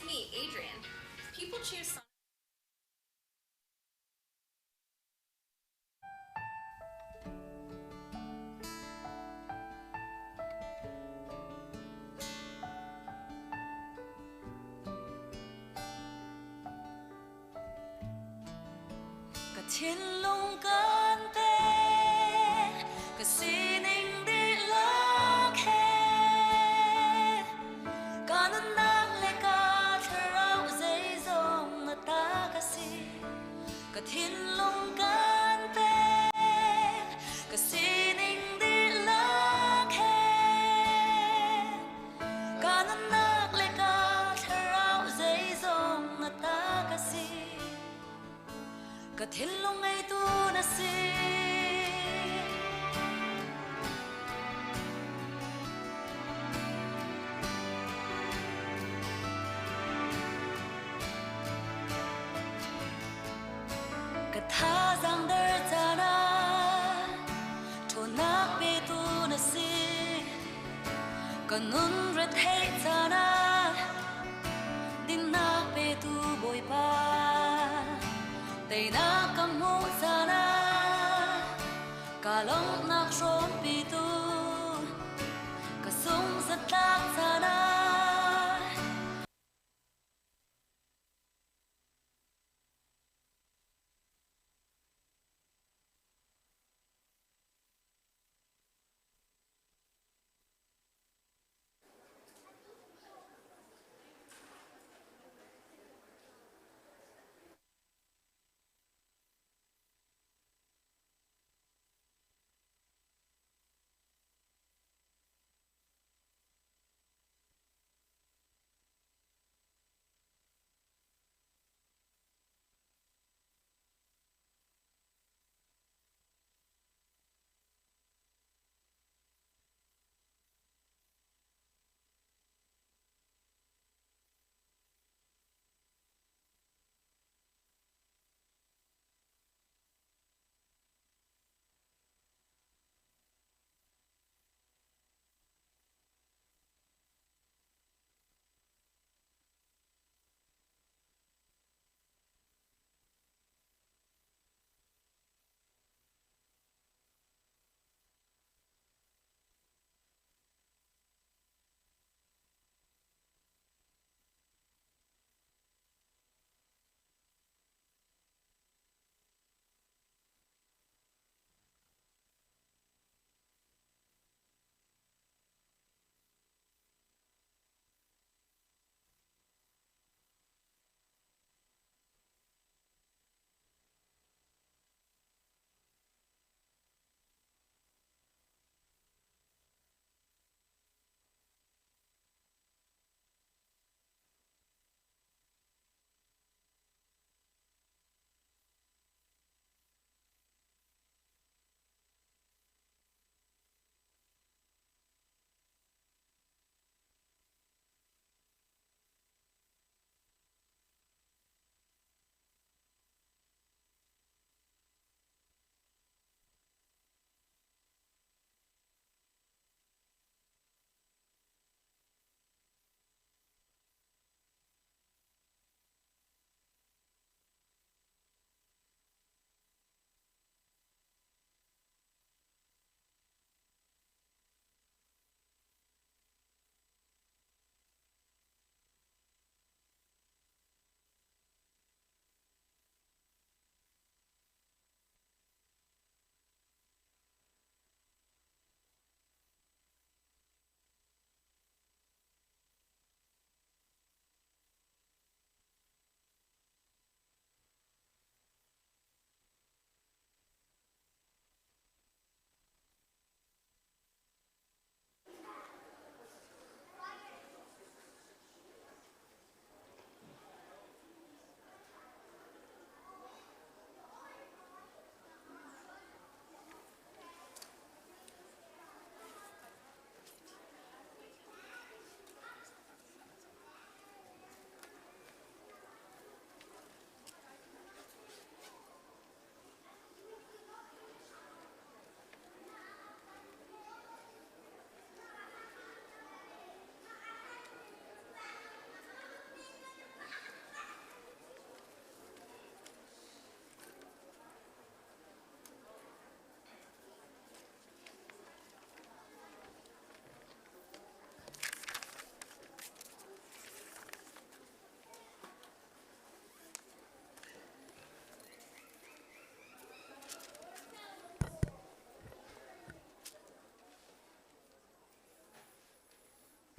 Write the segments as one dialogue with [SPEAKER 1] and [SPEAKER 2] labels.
[SPEAKER 1] me, Adrian. People choose
[SPEAKER 2] Ka thinlung kan pek, ka sining dihlak he. Ka nunnak le ka thlarau zeizong na ta ka si. Ka thinlung kan pek, ka sining dihlak he. Ka nunnak le ka thlarau zeizong na ta ka si. Ka thinlung ngeitu na si. Ka thazaang der caan ah ṭhawnnak petu na si. Ka nun retheih caan ah dinnak petu Bawipa. Teinak ka hmuh caan ah ka lawmhnak hrawmpitu ka sung zatlak caan ah.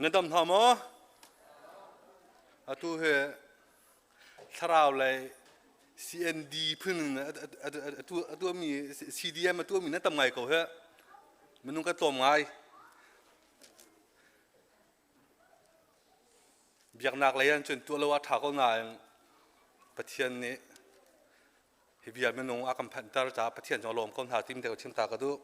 [SPEAKER 3] Na dam hna maw? Atu hi thlarau lei CND phun in a tuahmi CDM a tuahmi nan tam ngai ko he. Minung kan tlawm ngai. Biaknak lei ah cun tuah lo a ṭha ko nain Pathian nih hi bia minung a kan phanhter caah Pathian cu a lawm ko hna tim te ka chim ta ka duh.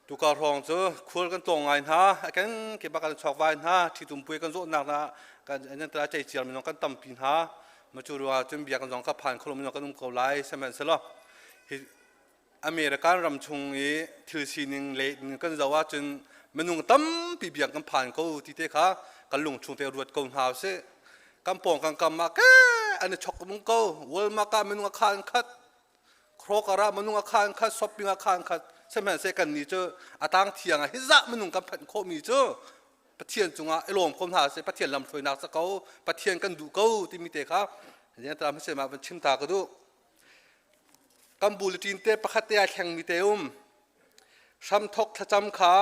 [SPEAKER 3] Tukar hrawng cu khual kan tlawng ngai hna, a kenkip ah kan chuakvai hna, ṭhitum puai kan zawhnak hna kan kan ceiciar minung kan tampi hna. Macu ruangah cun bia kan zong ka phan kho lo minung kan um ko lai. Sihmanhsehlaw hi American ram chung i thil sining le kan zoh ahcun minung tampi biak kan phan ko ti te kha kan lungchung te ruat ko hna usih. Kan pawng kan kam ah ke an i chok mung ko. Walmart ah minung a kha an khat. Kroger ah minung a kha an khat. Shopping ah kha an khat. Sihmanhsehlaw kan nih cu a tang thiang ah hi zah minung kan phanh khawhmi cu Pathian cungah i lawm ko hna sih. Pathian lamhruainak sa ko. Pathian kan duh ko timi te kha mah van chim ta ka duh. Kan bulletin te pakhat te ai thlengmi te um. Hramthok thlacam kha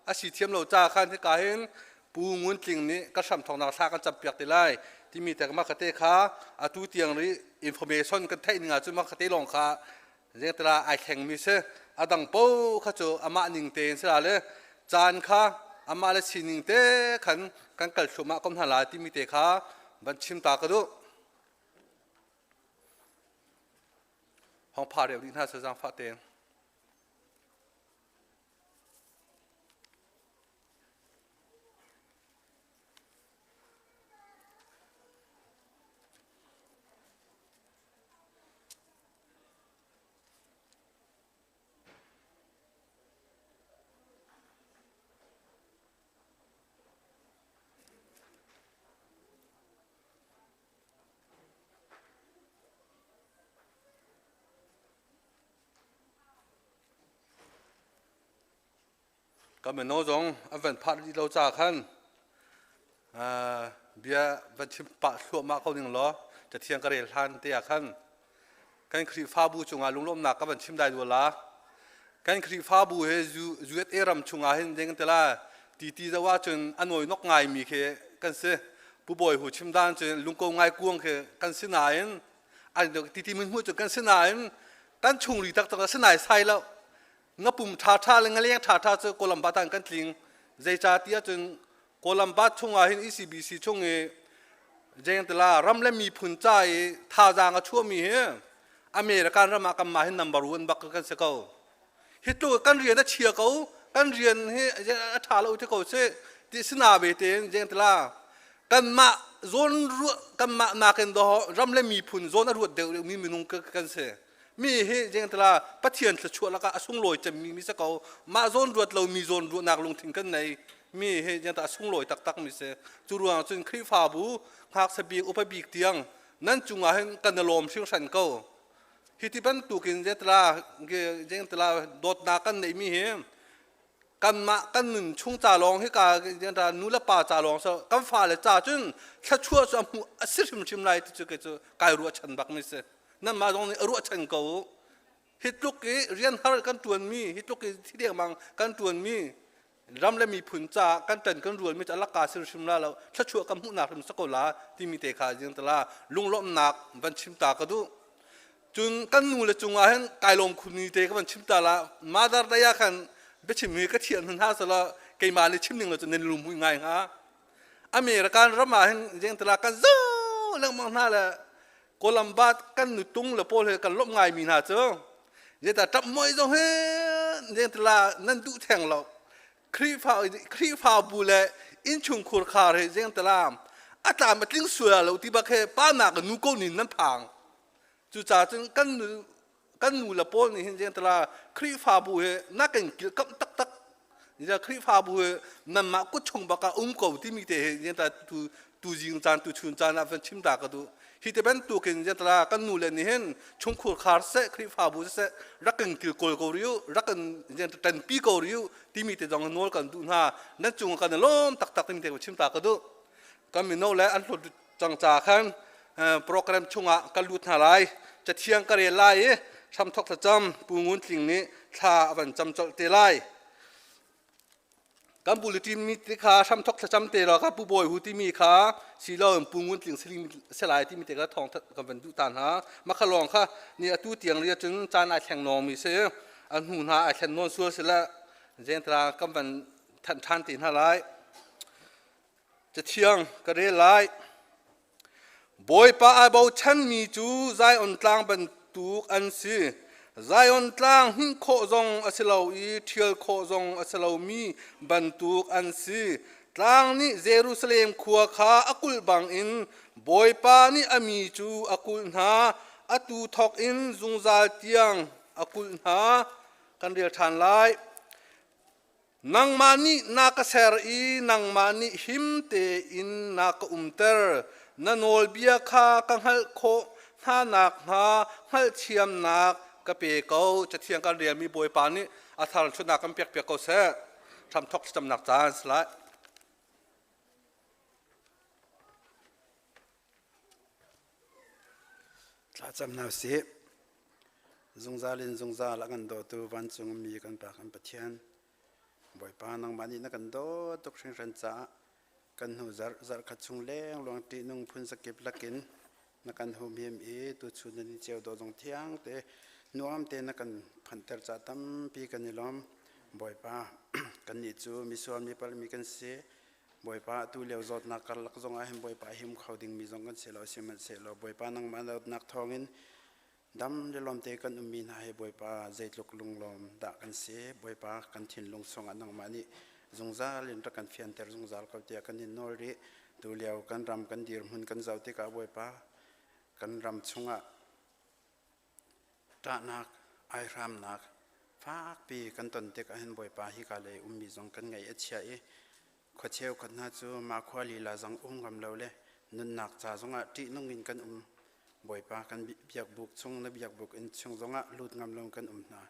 [SPEAKER 3] a si thiam lo ca khan hika hin Pu Ngun Tling nih ka hramthoknak thla kan campiak te lai timi te mah te kha atu tiang rih information kan theih ning ahcun mah te lawng kha zengtala ai thlengmi si. A dang po kha cu amah ning tein si la le caan kha amah le sining te khan kan kal thluahmah ko hna lai timi te kha van chim ta ka duh. Hong pha reu dih hna seh zaangfah tein. Ka mino zong an van phah rih lo ca khan bia van chim pah thluahmah ko ning law Cathiang ka rel hlan te ah khan kan Khrihfabu cungah lunglawmhnak ka van chim dai dua la. Kan Khrihfabu he USA ram chungah hin ding tela titi zo ahcun a nawinok ngaimi khi kan si. Pu Bawi Hu chim dan cun lungko ngai kuang khi kan si nain titi mun hmuh cu kan si nain kan chungri taktak a si nai sai lo. Ngapum ṭha ṭha le ngaleng ṭha ṭha cu Kawlam batan kan tling. Zeicah ti ahcun Kawlam bat chungah hin ECBC chung i Jengtala ram le miphun ca i thazaang a chuahmi hi American ram ah kanmah hin number one bak kan si ko. Hi tluk kan rian a chia ko, kan rian hi a ṭha lo ti ko si ti sina ve tein Jengtala kanmah zawn kanmah nakin do ram le miphun zawn a ruat deuh mi minung kan si. Mi hi jengtala Pathian thluachuah lakah a sunglawi cemmi mi si ko. Mah zawn ruat lo mi zawn ruahnak lungthin kan nei. Mi hi jengtala a sunglawi taktak mi si. Cu ruang cun Khrihfabu ngakchia bik upa bik tiang nan cungah hin kan i lawm hringhran ko. Hi ti bantukin jengtala jengtala dawtnak kan neihmi hi kanmah kan nun chung ca lawng hi ka nu le pa ca lawng so kan fale ca cun thluachuah cu a hmuh a si hrimhrim lai ti cu kei cu kai ruahchan bak mi si nanmah zong nih a ruahchan ko hi tluk i rian har kan ṭuanmi hi tluk i thi dengmang kan ṭuanmi ram le miphun caah kan ṭan kan rualmi cu a laka si hrim la lo thluachuah kan hmuhnak hrim si ko la timi te kha jing tala lunglawmhnak van chim ta ka duh Cun kan nu le cungah hin kai lawm khunmi te ka van chim ta la. Mother Day ah khan biachim hi ka thiam hna sala keimah nih chim ning lo cun nan lung ngai hnga. American ram ah hin jeng tala kan zo lengmang hna le Columbus kan nutung le pawl he kan lawmh ngai mi hna cu zeta ṭap moi zong hi jeng tala nan duh theng lo. Khrihfa Khrihfabu le innchungkhur khar hi jeng tala a tlam a tling sual lo ti bak he pa nak nu ko nin nan phang. Cucaah cun kan nu kan nu le pawl nih hin tala Khrihfabu hi na kan kilkamh taktak Khrihfabu hi nanmah kut chung bak ah um ko timi te hi tu tu zing caan tu chun caan ah van chim ta ka duh hi te bantukin tala kan nu le nih hin chungkhur khar seh Khrihfabu seh rak kan kil kawl ko riu rak kan tanpi ko riu timi te zong nawl kan duh hna nan cung kan lawm taktak timi te chim ta ka duh kan mino le an hlawt cang ca khan program chungah kan lut hna lai cathiang ka rel lai i hramthok thlacam Pu Ngun Tling nih thla a van cam colh te lai. Kan bulletin mi te kha hramthok thlacam te law ka pu bawi hu timi kha silo in pu ngun tling siling selai timi te kha thawng kan van duh ta hna. Makha lawng kha ni atu tiang ria cun caan ai thleng nawng mi si an hnu hna ai thlen nawn sual sile zengtara kan van thanh than te hna lai. Cathiang ka rel lai. Bawipa ai bochanmi cu Zion tlang bantuk an si. Zion tlang hmuh khawh zong a si lo i ṭhial khawh zong a si lomi bantuk an si. Tlang nih Jerusalem khua kha a kulh bangin Bawipa nih a mi cu a kulh hna. Atu thawk in zungzal tiang a kulh hna. Kan rel ṭhan lai. Nangmah nih na ka ser i nangmah nih him tein na ka umter. Na nawlbia kha ka hngalh khawh hna nakhnga hngalhthiamnak ka pe ko. Cathiang kan relmi Bawipa nih a thar ṭhutnak kan pekpiak ko seh. Hramthawk thlacamnak caan si lai.
[SPEAKER 4] Thlacam hna usih. Zungzal in zungzal a kan dawtu vancung mi kan Pa kan Pathian, Bawipa nangmah nih na kan dawt tuk hringhran caah kan hnu zarh zarhkhat chung lengluang ṭihnung phun zakip lakin na kan humhim i tuchun na ni ceu dawh zong thiang te nuam te na kan phanhter caah tampi kan i lawm. Bawipa, kannih cu misual mi palmi kan si. Bawipa atu lio zawtnak karlak zong ah hin Bawipa him kho dingmi zong kan si lo sihmanhsehlaw Bawipa nangmah dawtnak thawngin dam le lawm te kan ummi hna hi Bawipa zeitluk lunglawm dah kan si Bawipa kan thinlung chungah nangmah nih zungzal in rak kan fianter zungzal ko tiah kan in nawl rih tu lio kan ram kan dirhmun kan zoh tikah Bawipa kan ram chungah Ṭahnak, aihramnak fakpi kan ton tikah hin Bawipa hika lei ummi zong kan ngaih a chia i khua cheukhat hna cu mah khua lila zong um ngam lo le nunnak ca zongah ṭihnung in kan um. Bawipa kan biakbuk chung na biakbuk inn chung zongah lut ngam lo kan um hna.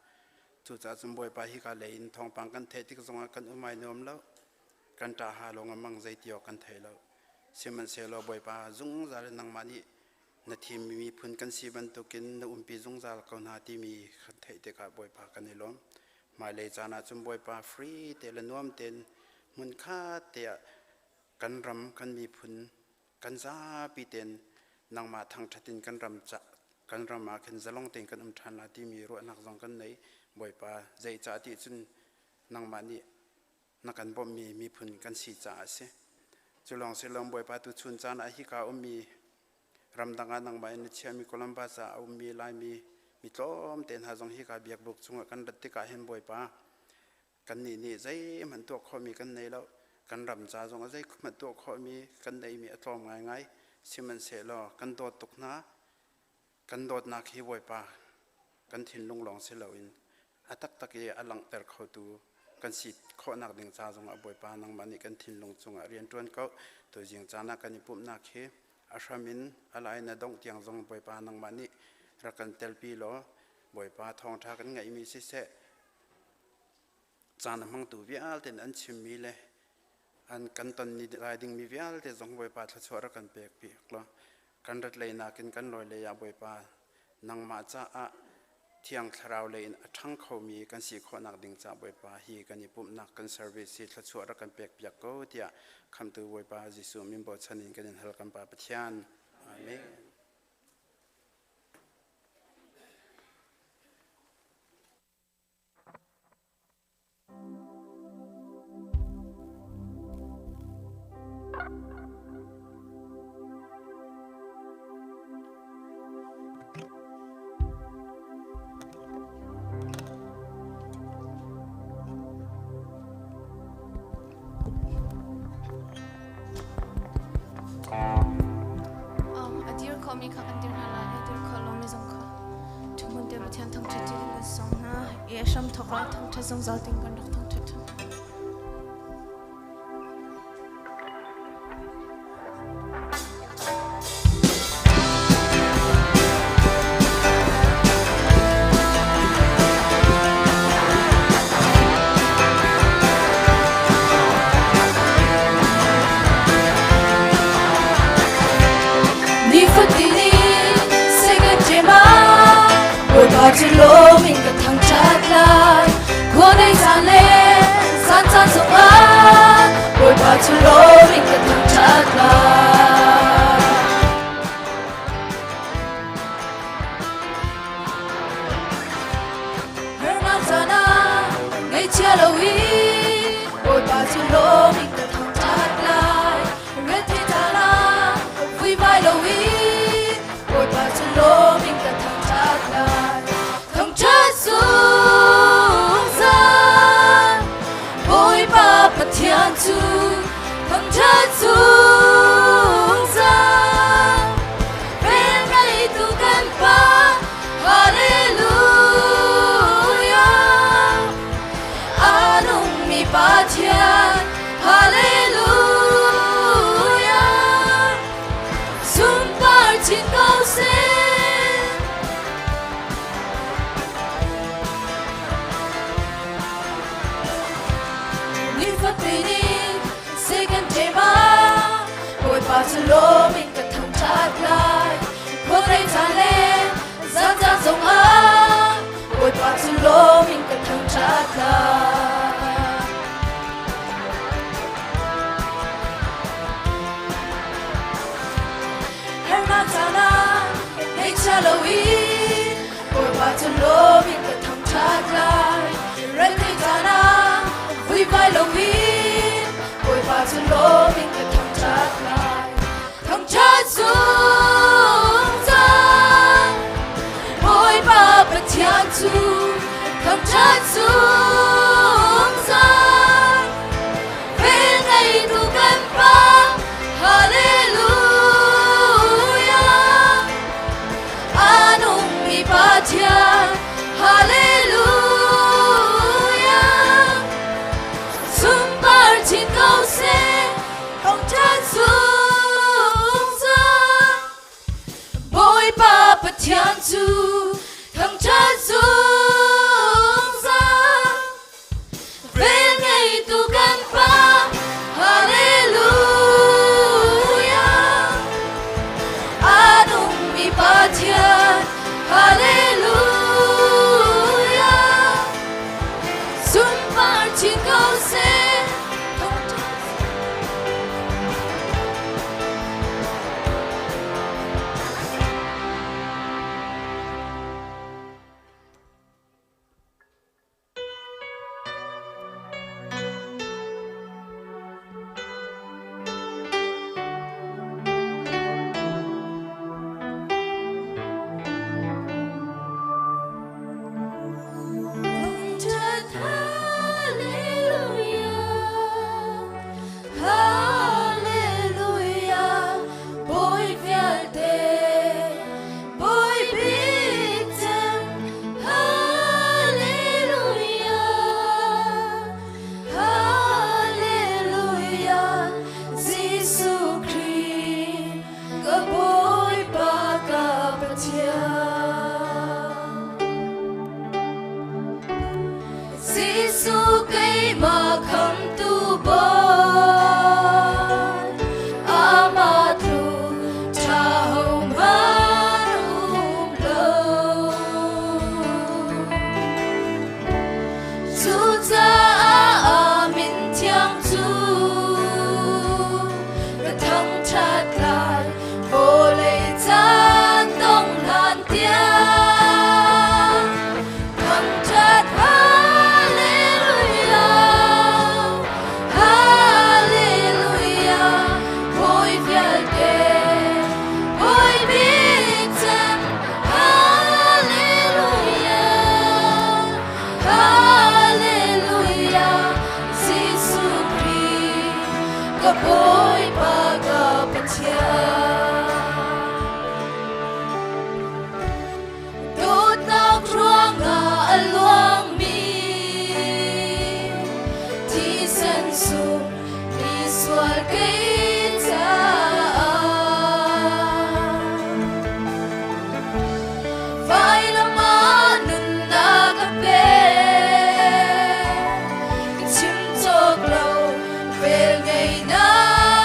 [SPEAKER 4] Cucaah cun Bawipa hika lei in thawngpang kan theih tik zongah kan um ai nuam lo. Kan ṭah ha lo ngamang zei ti awk kan thei lo. Sihmanhsehlaw Bawipa zungzal in nangmah nih na thimmi miphun kan si bantukin na umpi zungzal ko hna timi kan theih tikah Bawipa kan i lawm. Hmailei caan ah cun Bawipa free te le nuam tein hmunkhat te ah kan ram kan miphun kan zapi tein nangmah thangṭhat in kan ram ca kan ram ah khin zalong tein kan um ṭhan la timi ruahnak zong kan nei. Bawipa zeicah ti cun nangmah nih na kan bawmhmi miphun kan si caah a si. Cu lawng si lo Bawipa tu chun caan ah hika ummi ramdang ah nangmah in na chiahmi Columbus ah a ummi Laimi mi tlawmte hna zong hika biakbuk chungah kan rat tikah hin Bawipa kannih nih zeihmanh tuah khawhmi kan nei lo kan ram ca zong ah zeihmanh tuah khawhmi kan neihmi a tlawm ngaingai sihmanhsehlaw kan dawt tuk hna kan dawtnak hi Bawipa kan thinlung lawng si loin a taktak i a langhter khotu kan si khawhnak ding ca zongah Bawipa nangmah nih kan thinlung cungah rian ṭuan ko tuzing caan ah kan i pumhnak hi a hram in a lai na dongh tiang zong Bawipa nangmah nih rak kan telpi law Bawipa thawngṭha kan ngeihmi siseh caan a hmangtu vialte an chimmi le an kan ton ni lai dingmi vialte zong Bawipa thluachuah rak kan pek piak law kan rat lei nakin kan lawi lei ah Bawipa nangmah caah Thiang Thlarau lei in a ṭhang khomi kan si khawhnak ding caah Bawipa hi kan i pumhnak kan service hi thluachuah rak kan pek piak ko tiah Khamhtu Bawipa Jesuh min bochan in kan in hal kan Pa Pathian. Amen.
[SPEAKER 1] A dir khomi kha kan dir hna lai, a dir kho lomi zong kha ṭhumhmun te Pathian thangṭhat ti ding kan sawm hna i a hram thawk ah thangṭhat zungzal ding kan rak thangṭhat ṭhan.
[SPEAKER 2] Nifatin in second jema Bawipa cu lawm in ka thangṭhat lai Khua dei caan le zan caan zongah. cu lawm in ka thangṭhat lai. Harnak caan ah ngaihchia lo i Bawipa cu lawm in ka thangṭhat lai. Rethei caan ah vuivai lo i Bawipa cu lawm in ka thangṭhat lai. Thangṭhat zungzal Bawipa Pathian cu thangṭhat zungzal. Velngeitu kan Pa, Hallelujah. A nungmi Pathian, Hallelujah. Sunpar chin ko seh. Nifatin in second tema Bawipa cu lawm in ka thangṭhat lai. Khuadei caan le zan zongah Bawipa cu lawm in ka thangṭhat lai. Harnak caan ah ngaihchia lo in Bawipa cu lawm in ka thangṭhat lai. Rethei caan ah vuivai lo in Bawipa cu lawm in ka thangṭhat lai. Thangṭhat zungzal Bawipa Pathian cu thangṭhat zungzal. Velngeitu kan Pa, Hallelujah. A nungmi Pathian, Hallelujah. Sunpar chin ko seh, thangṭhat zungzal. Bawipa Pathian cu thangṭhat zungzal. Velngeitu kan Pa, Hallelujah. A nungmi Pathian, Hallelujah. Sunpar chin ko seh, thangṭhat Thangṭhat Hallelujah, Hallelujah, Bawi vialte, Bawi bik cem, Hallelujah, Hallelujah, Jesuh Khrih, ka Bawipa ka Pathian. Jesuh keimah khamtu Bawi, amah tluk ṭha hohmanh um lo. Cucaah a min thiang cu ka thangṭhat lai, vawlei caan dong hlan tiang. Thangṭhat Hallelujah, Hallelujah, Bawi vialte, Bawi bik cem. Hallelujah, Hallelujah, Jesuh Khrih, ka Bawipa ka Pathian. Dawtnak ruangah a luangmi thisen sung misual kei caah vailam ah nunnak a pek. Ka chim cawk lo vel ngeinak.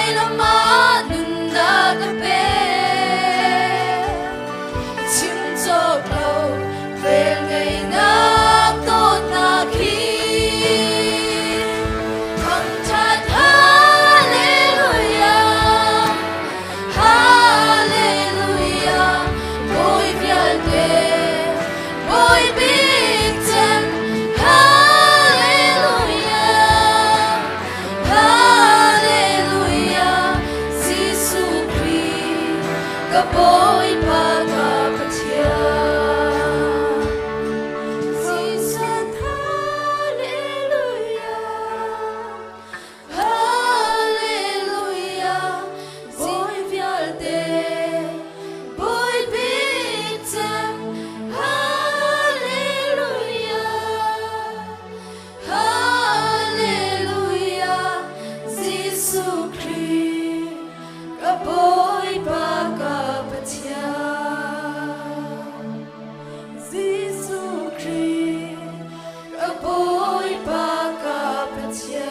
[SPEAKER 2] Vailam ah nunnak a pek. Chim cawk lo velngeihnak dawtnak hi. Thangṭhat Hallelujah, Hallelujah, Bawi vialte, Bawi bik cem. Hallelujah, Hallelujah, Jesuh Khrih, ka Bawipa ka Pathian. Jesuh Hallelujah, Hallelujah, Bawi vialte, Bawi bik cem. Hallelujah, Hallelujah, Jesuh Khrih, ka Bawipa ka Pathian. Jesuh Khrih, ka Bawipa ka Pathian.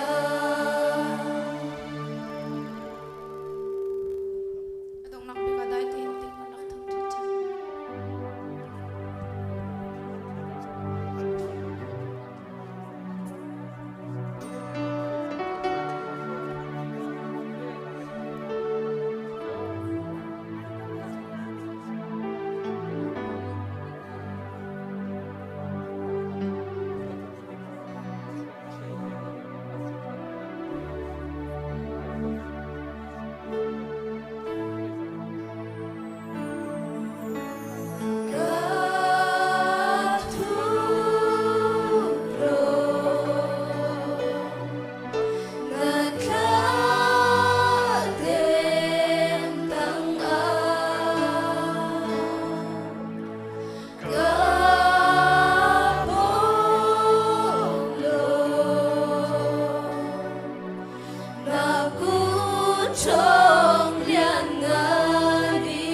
[SPEAKER 1] A donghnak bik ah dai tein ding kan rak thangṭhat ṭhan.
[SPEAKER 2] Ka thuro na thlatem tangah ka polo na kuchong lianani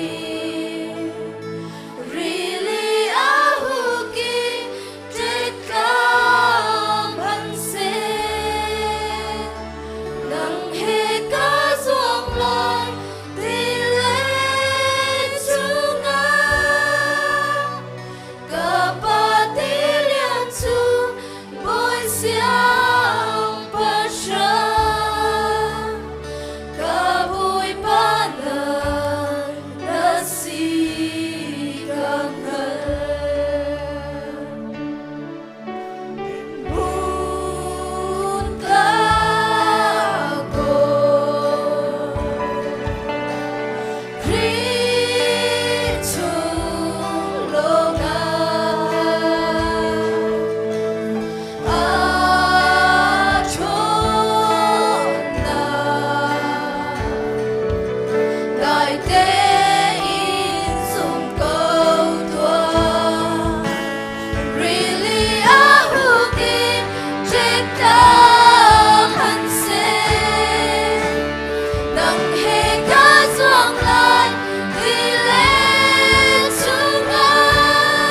[SPEAKER 2] Rili ahuki ṭetkam han seh, nang he ka zuang lai tilet chungah. Ka pa tilian cu bawi siangpahrang, ka Bawipa na na si ka hngalh. Bun ka kawl, Khrih chung lawngah a ṭhawnnak. Dai tein zum ko tuah. Rili a huk i ṭektam han seh. Nang he ka zuang lai tilet chungah.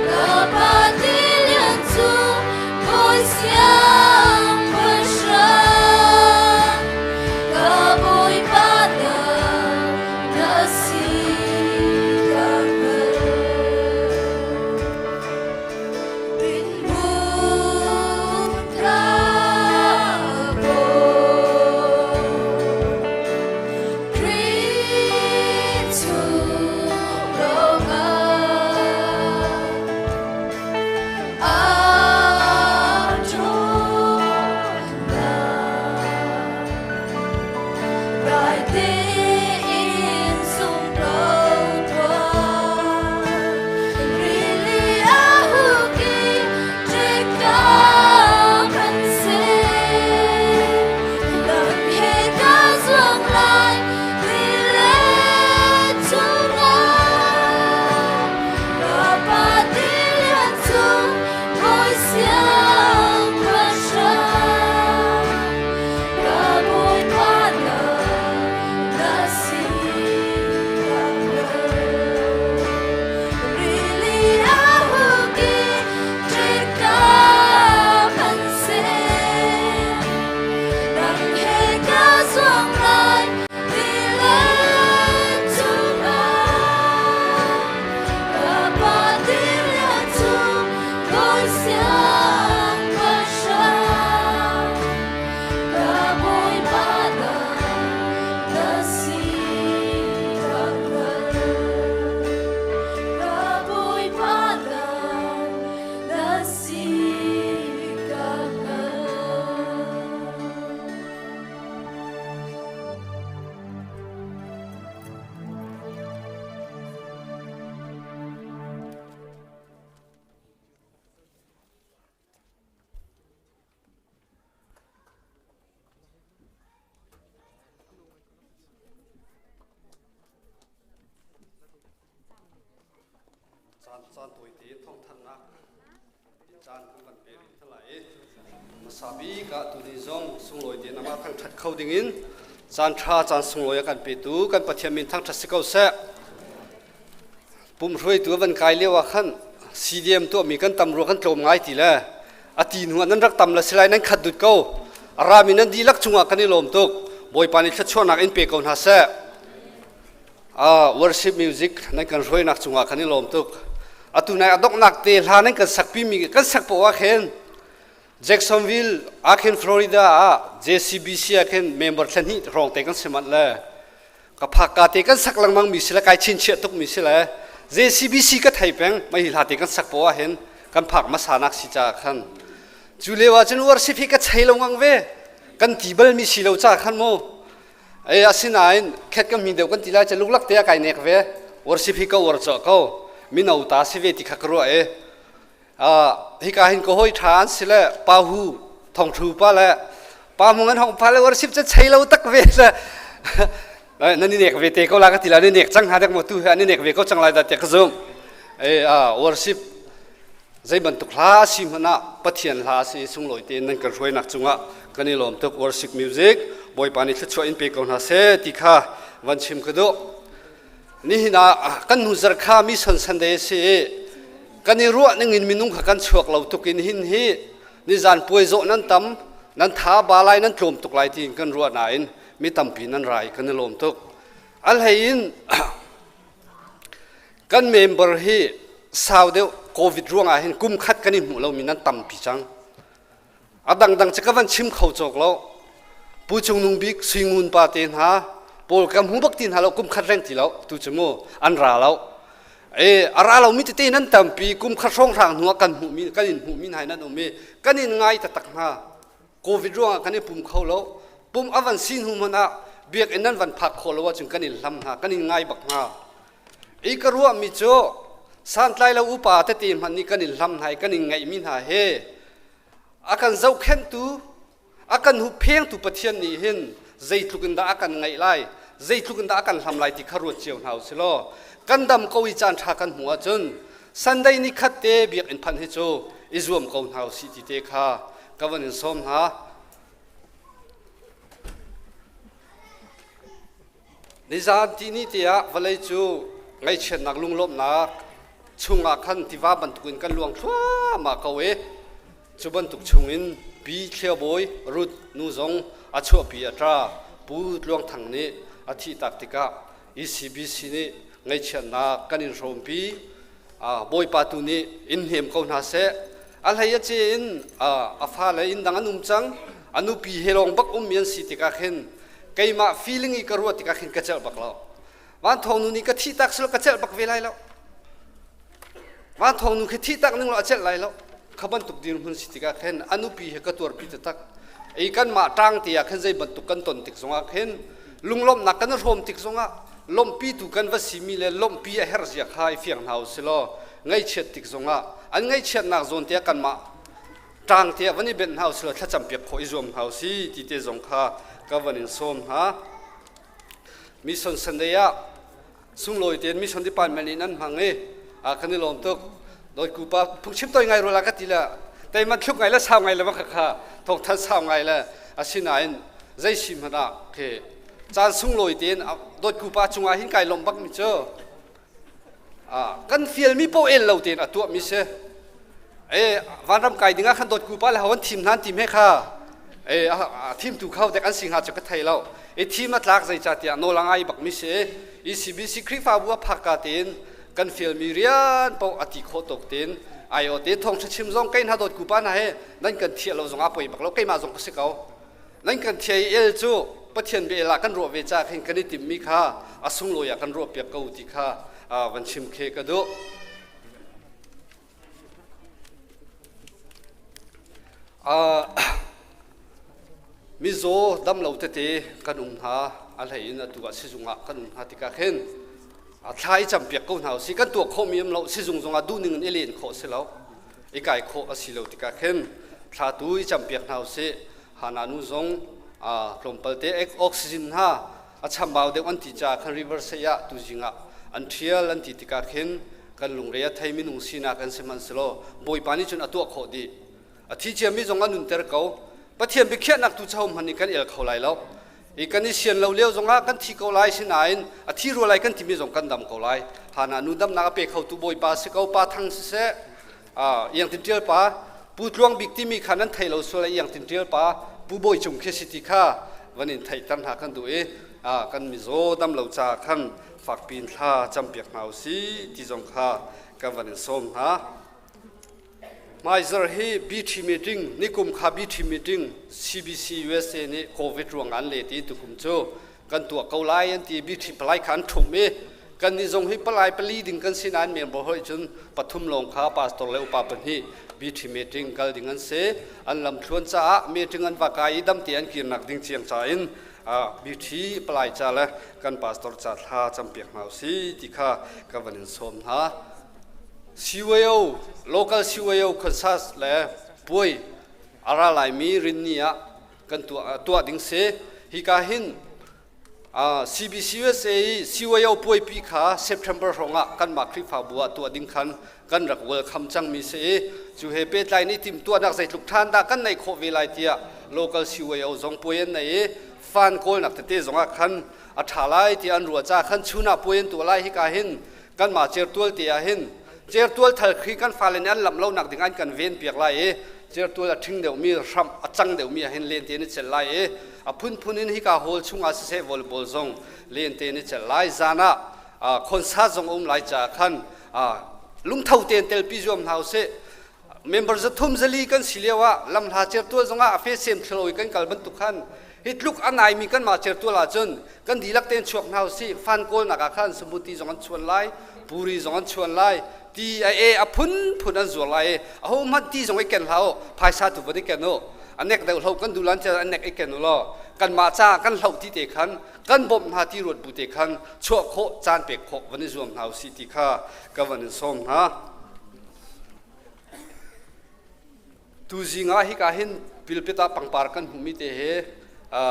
[SPEAKER 2] Ka pa tilian cu bawi siangpahrang. Ka Bawipa na na si ka hngalh. Pinbuk ka kawl, Khrih chung lawngah a ṭhawnnak. Dai tein zum ko tuah. Rili a huk i ṭekam han seh. Nang he ka zuang lai tilet chungah. Ka pa tilian cu bawi siangpahrang. Ka Bawipa na na
[SPEAKER 5] Caan tawite thawngthanhnak caan kan van pe rih hna lai i hmasa bik ah tuni zong sunglawi tein amah thangṭhat kho dingin caan ṭha caan sunglawi a kan petu kan Pathian min thangṭhat si ko seh. Pum hruaitu a van kai lio ah khan CDM tuahmi kan tam rua kan tlawm ngai ti le a ti hnu ah nan rak tam le silai nan khat dut ko. A rami nan dihlak cungah kan i lawm tuk. Bawipa nih thluachuahnak in pe ko hna seh. Worship music nan kan hruainak cungah kan i lawm tuk. Atu nai a donghnak te hla nan kan sakpi mi kan sak poah ah khin Jacksonville ah khin Florida ah JCBC ah khin member thla hnih hrawng te kan si manh le ka phak ka te kan sak lengmang mi si le kai chinchiah tuk mi si le JCBC ka thei peng mai hi hla te kan sak poah hin kan phak hmasa nak si ca khan cu lio ah cun worship hi ka chei lo ngang ve kan ti bal mi si lo ca khan mu Ei asinain khet kan hming deuh kan ti lai cu luklak te ah kai nek ve. Worship hi ka uar cawh ko. Mino ta si ve ti kha ka ruah i. Hika hin ka hawi ṭha an si le pa hu thongṭhu pa le pa mung an hong pa le worship cu chei lo tak ve le nan i nek ve te ko la ka ti la nan i nek cang hna dek maw tu hi an i nek ve ko cang lai dah tiah ka zumh. Ei worship Zei bantuk hla a si hmanh ah Pathian hla a si i sunglawi tein nan kan hruainak cungah kan i lawm tuk. Worship music Bawipa nih thluachuah in pe ko hna seh ti kha van chim ka duh. Nihin ah kan hnu zarh kha Mission Sunday a si i kan i ruah ning in minung kha kan chuak lo tuk in hin hi nizan puai zawh nan tam nan tha ba lai nan tlawm tuk lai tiin kan ruah nain mi tampi nan ra i kan i lawm tuk. A hlei in Kan member hi sau deuh COVID ruangah hin kum khat kan i hmuh lomi nan tampi cang. A dangdang cu ka van chim kho cawk lo. Pu Cung Nung Bik, Sui Ngun pa te hna, pawl ka hmu bak ti hna lo, kum khat reng ti lo, tu cu mu, an ra lo. E, a ra lomi tete nan tampi, kum khat hrawnghrang hnu ah kan hmuhmi, kan in hmuhmi hna nan um i, kan in ngai taktak hna. Covid ruangah kan i pum kho lo. Pum a van si hnu hmanh ah biakinn nan van phak khawh lo ahcun kan in hlam hna, kan in ngai bak hna. I ka ruahmi cu santlai lo upa tete hmanh nih kan in hlam hna i kan in ngaihmi hna he a kan zohkhenhtu, a kan hupphengtu Pathian nih hin zeitluk in dah a kan ngaih lai, zeitluk in dah a kan hlam lai ti kha ruat cio hna u si law kan dam ko i caan ṭha kan hmuh ahcun Sunday ni khat te biakinn phanh hi cu i zuam ko hna u sih ti te kha ka van in sawm hna. Nizan tihni te ah vawlei cu ngaihchiatnak lunglawmhnak chungah khan tiva bantukin kan luang thluahmah ko i cu bantuk chungin Pi Thlia Bawi Ruth nu zong a chuahpi a ṭa Pu Tluang Thang nih a thihtak tikah ECBC nih ngaihchiatnak kan in hrawmpi. Bawipa tu nih in hnem ko hna seh. A hlei a ce in a fale inn dang an um cang. A nupi he lawng bak ummi an si tikah khin keimah feeling i ka ruah tikah khin ka celh bak lo. Van Thawng nu nih ka thih tak silo ka celh bak ve lai lo. Van Thawng nu khi thih tak ning lo a celh lai lo. Kha bantuk dirhmun si tikah khin a nupi he ka tuarpi taktak. I kanmah ṭang te ah khin zei bantuk kan ton tik zongah khin lunglawmhnak kan i hrawm tik zongah lawmhpitu kan va simi le lawmhpi a herh zia kha i fiang hna u si law ngaihchiat tik zongah an ngaihchiatnak zawn te ah kanmah ṭang te ah van i benh hna u si law thlacam piak khawh i zuam hna u si ti te zong kha ka van in sawm hna. Mission Sunday ah sunglawi tein mission department in an hmang i kan i lawm tuk. Dawtku pa phungchim toi ngai rua la ka ti le teiman thluk ngai le sau ngai le kha kha thawngthan sau ngai le asinain zei si hmanh ah khi caan sunglawi tein dawtku pa cungah hin kai lawmh bak mi cu kan fialmi paoh el lo tein a tuahmi si. E vanram kai dingah khan dawtku pa le ho an thim hna an tim he kha e thimtu kho dek an si hnga cu ka thei lo. E thim a tlak zeicahtiah nawl a ngai bakmi si. ECBC Khrihfabu a phak ka tein kan fialmi rian paoh a ti khawh tawk tein aiawh te thawngṭha chim zong kei hna dawtku pa hna he nan kan thiah lo zong a poi bak lo keimah zong ka si ko. Nan kan thia i el cu Pathian bia ah kan ruah ve ca khin kan i timmi kha a sunglawi ah kan ruah piak ko ti kha van chim khe ka duh. Mizaw damlo tete kan um hna a hlei in atu ah sizung ah kan um hna tikah khin thla i campiak ko hna usih kan tuah khawhmi um lo sizung zongah duhning in i len khawh si lo i kai khawh a si lo tikah khin thla tu i campiak hna usih Hana nu zong tlawmpal te oxygen hna a chambau deuh an ti caah khan river sei ah tuzing ah an ṭhial an ti tikah khin Kan lungre a thei minung sinak an sihmanhsehlaw Bawipa nih cun a tuah khawh dih. A thi ciami zong a nunter ko. Pathian biakhiahnak tu caho hmanh nih kan el kho lai lo. I kan i sian lo lio zongah kan thi ko lai sinain a thi rua lai kan timi zong kan dam ko lai. Hana nu damnak a pe khotu Bawipa si ko pa thang siseh iang tin ṭial pa Pu Tluang Bik timi kha nan thei lo sual iang tin ṭial pa Pu Bawi Cung khi si ti kha van in theihter hna kan duh i kan mizaw dam lo ca khan fakpi in thla campiak hna usih ti zong kha kan van in sawm hna. Hmaizarh hi BT meeting nikum kha BT meeting CBC USA nih COVID ruang an let i tukum cu kan tuah ko lai an ti BT palai kha an ṭhumh i kan nih zong hi palai pali ding kan si nain member hoi cun pathum lawng kha pastor le upa pahnih BT meeting kal ding an si an lamthluan caah meeting an va kai i damte an kirnak ding ciang ca in BT palai ca le kan pastor ca thla campiak hna usih ti kha ka van in sawm hna. CYO, local CYO concert le puai a ra laimi rinni ah kan tuah, tuah ding si. Hika hin CBCUSA i CYO puaipi kha September hrawng ah kanmah Khrihfabu ah tuah ding khan kan rak welcome cangmi si i cu he pehtlai in i timhtuahnak zeitluk ṭhan dah kan neih khawh ve lai tiah local CYO zong puai an nei i fan kawlnak tete zong ah khan a ṭha lai tiah an ruah caah khan chun ah puai an tuah lai hika hin kanmah certual te ah hin certual thal khi kan fale nih an lamh lo nak ding an kan ven piak lai i certual a ṭhing deuhmi hramh a cang deuhmi ah hin lente in i celh lai i a phunphun in hika hall chungah siseh volleyball zong lente in i celh lai zan ah concert zong um lai caah khan lungtho tein telpi zuam hna usih member zathum zali kan si lio ah lamhla certual zongah a fe sem thlilo i kan kal bantuk khan hi tluk a naimi kanmah certual ahcun kan dihlak tein chuak hna usih fan kawlnak ah khan samuti zong an chuan lai puri zong an chuan lai ti a e a phunphun an zuar lai i aho hmanh ti zong i ken hlah u phaisa tu van i ken u a nek deuh hlo kan duh lan a nek i ken u law kanmah ca kan hloh ti te khan kan bawmh hna ti ruat bu te khan chuah khawh caan pek khawh van i zuam hna usih ti kha ka van in sawm hna. Tuzing ah hika hin pilpit ah pangpar kan hmuhmi te hi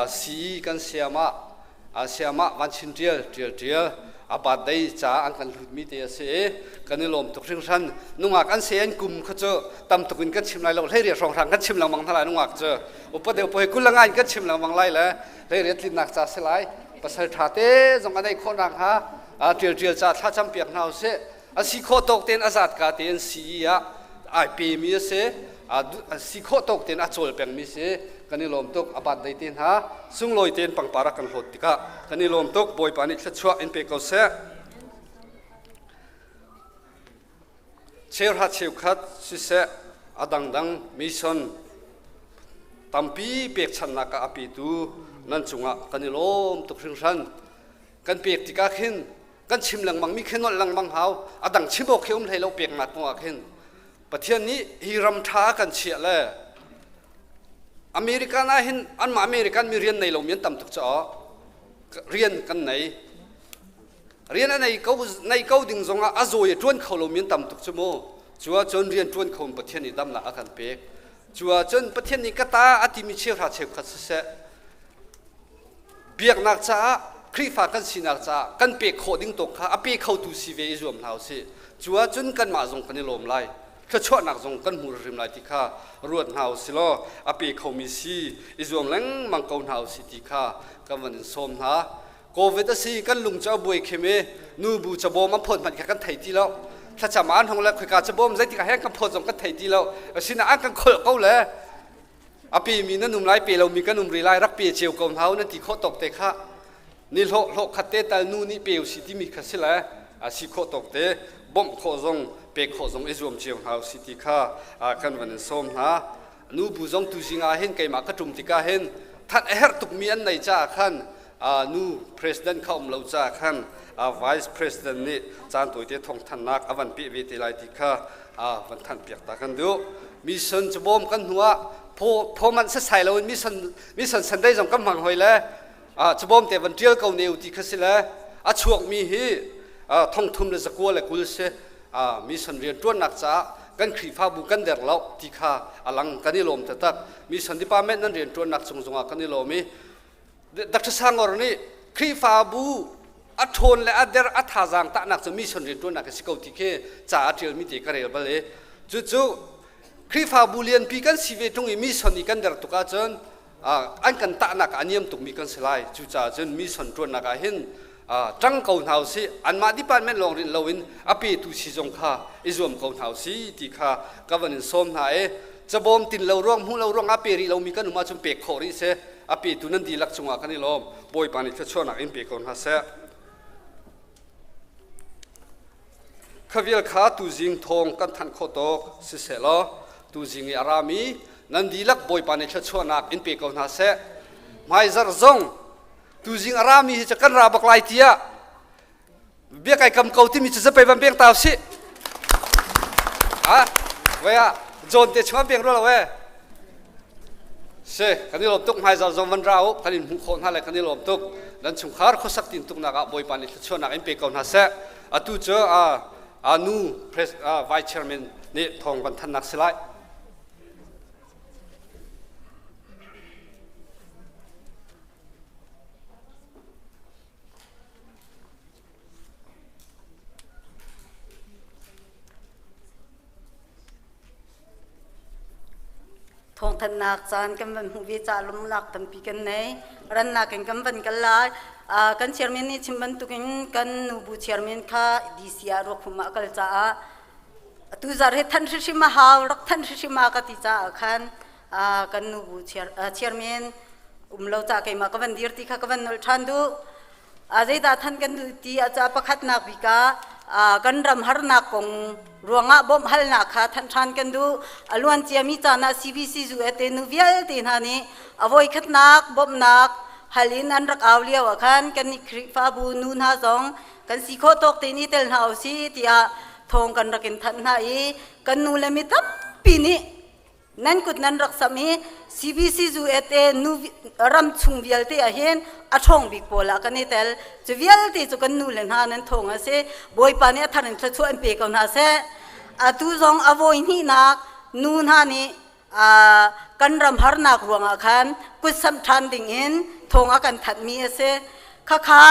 [SPEAKER 5] sii kan siam ah siam ah van chin ṭial ṭial ṭial a birthday ca an kan hlutmi te a si i kan i lawm tuk hringhran. Nungak an se an kum kha cu tam tuk in kan chim lai lo hleiriat hrawnghrang kan chim lengmang hna lai nungak cu upa deuh pawl hi kul le nga in kan chim lengmang lai le hleiriat tlinnak ca si lai pasal ṭha te zong a neih khawh nakhnga ṭial ṭial ca thlacam piak hna usih. A si khawh tawk tein a zatka tein sii ah ai pemi a si. A si khawh tawk tein a cawl pengmi si. Kan i lawm tuk. A birthday te hna sunglawi tein pangpar a kan hlawt tikah kan i lawm tuk. Bawipa nih thluachuah in pe ko seh. Cheuhra cheukhat siseh a dangdang mission tampi pekchanhnak ah a petu nan cungah kan i lawm tuk hringhran. Kan pek tikah khin kan chim lengmang mi khi nolh lengmang hau a dang chim awk khi um hlei lo peknak kong ah khin Pathian nih hi ram ṭha kan chiah le American ah hin anmah American mi rian nei lomi an tam tuk caah rian kan nei rian a nei ko nei ko ding zongah a zawi a ṭuan kho lomi an tam tuk cu mu cu ahcun rian ṭuan kho in Pathian nih damnak a kan pek cu ahcun Pathian nih ka ta a timi cheuhra cheukhat siseh Biaknak caah Khrihfa kan sinak caah kan pek khawh ding tawk kha a pe khotu si ve i zuam hna usih. Cu ahcun kanmah zong kan i lawm lai. Thluachuahnak zong kan hmu hrim lai ti kha ruat hna usih law a pe khomi si i zuam lengmang ko hna usih ti kha kan van in sawm hna. COVID a si kan lung cu a buai khim i nubu cabawm an phawt hmanh kha kan thei ti lo. Thlacam an hong le khoika cabawm zeitik ah hen kan phawt zong kan thei ti lo. Asinain an kan kholh ko le a pemi nan um lai pe lomi kan um rih lai rak pe cio ko hna u nan ti khawh tawk te kha ni hlawh hlawh khat te tal nu nih pe usi timi kha si le a si khawh tawk te bawmh khawh zong pek khawh zong i zuam cio hna usi ti kha kan van in sawm hna nu bu zong tu zing ah hin keimah ka ṭum tikah hin that a herh tukmi an nei caah khan nu president kha um lo caah khan vice president nih caan tawite thawngthannak a van peh ve te lai ti kha van thanh piak ta kan duh mission cu bawm kan hnu ah phaw manh sasai lo in mission mission Sunday zong kan hmang hoi le cabawm te van ṭial ko ne u ti kha si le a chuakmi hi thongthum le zakua le kul si mission rian ṭuannak caah kan Khrihfabu kan der lo ti kha a lang kan i lawm taktak mission department nan rian ṭuannak cung zongah kan i lawm i Dr. Sangor nih Khrihfabu A ṭhawn le a der a thazaang tahnak cu mission rianṭuannak a si ko ti khi ca a ṭialmi te ka rel bal i cucu Khrihfabu lianpi kan si ve ṭung i mission i kan der tuk ahcun an kan tahnak ah a niam tukmi kan si lai. Cucaah cun mission ṭuannak ah hin ṭang ko hna usih anmah department lawng rinh loin a petu si zong kha i zuam ko hna usih ti kha ka van in sawm hna i cabawm tin lo ruang hmuh lo ruang ah pe rih lomi kan um ahcun pek khawh rih seh a petu nan dihlak cungah kan i lawm Bawipa nih thluachuahnak in pe ko hna seh. Khavial kha tuzing thawng kan thanh khawh tawk siseh law tuzing i a rami nan dihlak Bawipa nih thluachuahnak in pe ko hna seh. Hmaizarh zong tuzing a rami hi cu kan ra bak lai tiah bia kai kam ko timi cu zapei van peng tau si. Ah, wei ah John te chung an peng rua lo eh. Si, kan i lawm tuk hmaizarh zong van ra u, kan in hmuh khawh hna le kan i lawm tuk. Nan chungkhar khuasak tin tuknak ah Bawipa nih thluachuahnak in pe ko hna seh. Atu cu a nu vice chairman nih thawng van thannak si lai.
[SPEAKER 6] Thawngthanhnak caan kan van hmuh ve ca lungnak tampi kan nei. Rannak in kan van kal lai. Kan chairman nih chim bantukin kan nubu chairman kha DC ah ruakhum ah kal caah atu zar hi than hrihrim a hau rak than hrihrim a ka ti caah khan kan nubu chairman um lo ca keimah ka van dir ti kha ka van nolh ṭhan duh. Zeidah than kan duh ti ah ca pakhatnak bik ah kan ram harnak kong ruangah bawmh halnak kha thanh ṭhan kan duh. A luan ciami caan ah CBC USA nu vialte hna nih a voikhatnak bawmhnak hal in an rak au lio ah khan kan nih Khrihfabu nu hna zong kan si khawh tawk tein i tel hna usih tiah thawng kan rak in thanh hna i kan nu le mi tampi nih Nan kut nan rak samh i CBC USA nu ram chung vialte ah hin a ṭhawng bik pawl ah kan i tel. Cu vialte cu kan nu le hna nan thawng a si. Bawipa nih a thar in thluachuah in pe ko hna seh. Atu zong a vawi hnihnak nu hna nih kan ram harnak ruangah khan kut samh ṭhan ding in thawng a kan thanhmi a si. Khakha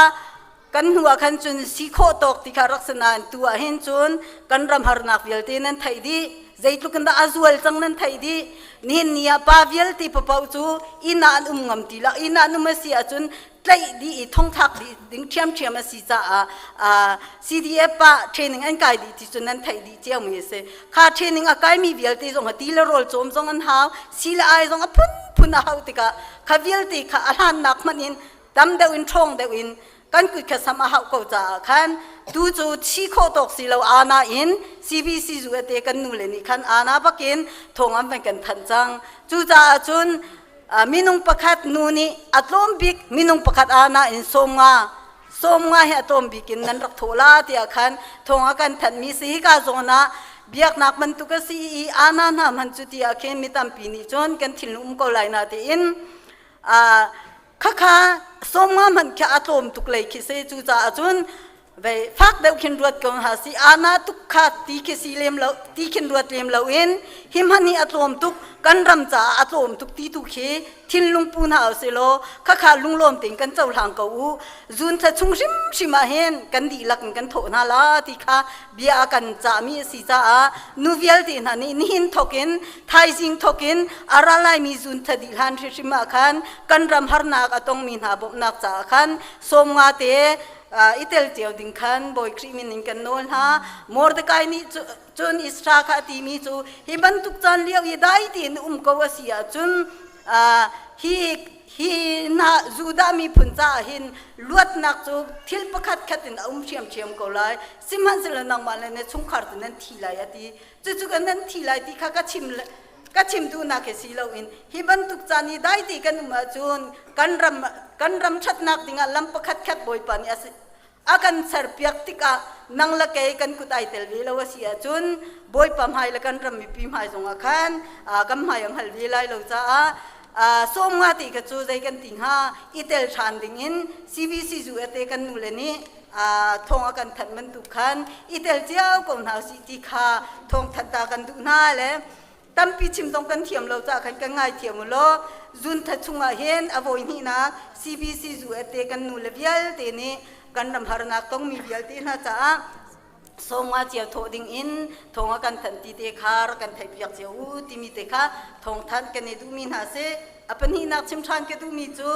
[SPEAKER 6] kan hnu ah khan cun si khawh tawk ti kha rak si nain tu ah hin cun kan ram harnak vialte nan theih dih zeitluk in dah a zual cang nan theih dih nihin ni ah pa vialte papoh cu inn ah an um ngam ti lo inn ah an um a si ahcun tlaih dih i thongthlak dih ding ṭhiamṭhiam a si caah CDF ah training an kai dih ti cu nan theih dih cio mi a si kha training a kaimi vialte zong a ti le rawl cawm zong an hau si le ai zong a phunphun a hau tikah kha vialte kha a hlannak hmanh in tam deuh in ṭhawng deuh in kan kut kha sam a hauh ko caah khan tu cu chi khawh tawk si lo ana in CBC zu ate kan nu le nih khan ana bakin thawng an van kan thanh cang cucaah cun minung pakhat nu nih a tlawm bik minung pakhat ana in 50 50 hi a tlawm bik in nan rak thawh la tiah khan thawng a kan thanh mi si hika zawn ah biaknak bantuk a si i ana hna hman cu tiah khin mi tampi nih cun kan thinlung um ko lai na tiin Khakha 50 hmanh khi a tlawm tuk lei khi si cucaah cun vei fak deuh khin ruat ko hna si ana tuk kha ti khi si lem lo ti khin ruat lem lo in hi hman hi a tlawm tuk kan ram caah a tlawm tuk ti tu khi thinlung pu hna usih law khakha lunglawm tein kan cohlang ko u zun thla chung hrimhrim ah hin kan dihlak in kan thawh hna la ti kha bia a kan cahmi a si caah nu vialte hna nih nihin thawk in thaizing thawk in a ra laimi zun thla dih hlan hrimhrim ah khan kan ram harnak a tongmi hna bawmhnak caah khan 50 te i tel cio ding khan Bawi Khrih min in kan nawl hna. Mordecai nih cun Isra kha a timi cu hi bantuk caan lio i dai tein um ko a si ahcun hi hi hna Judah miphun caah hin luatnak cu thil pakhat khat in a um ṭhiamṭhiam ko lai. Sihmanhsehlaw nangmah le na chungkhar cu nan thi lai a ti. Cucu kan nan thi lai ti kha ka chim ka chim duhnak hi si loin hi bantuk caan i dai te kan um ahcun kan ram kan ram ṭhatnak dingah lam pakhat khat Bawipa nih a a kan serpiak tikah nang le kei kan kut ai tel ve lo a si ahcun Bawipa hmai le kan ram mipi hmai zongah khan kan hmai a hngal ve lai lo caah 50 ti kha cu zei kan ti hnga i tel ṭhan dingin CBC USA kan nu le nih thawng a kan thanh bantuk khan i tel cio ko hna usih ti kha thawng thanh ta kan duh hna le tampi chim zong kan thiam lo caah khan kan ngai thiam u law zun tha chungah hin a vawi hnihnak CBC USA kan nu le vialte nih kan ram harnak tongmi vialte hna caah sawmnga cio thawh ding in thawng a kan thanh ti te kha rak kan theih piak cio u timi te kha thawngthanh kan i duhmi hna si. A pahnihnak chim ṭhan ka duhmi cu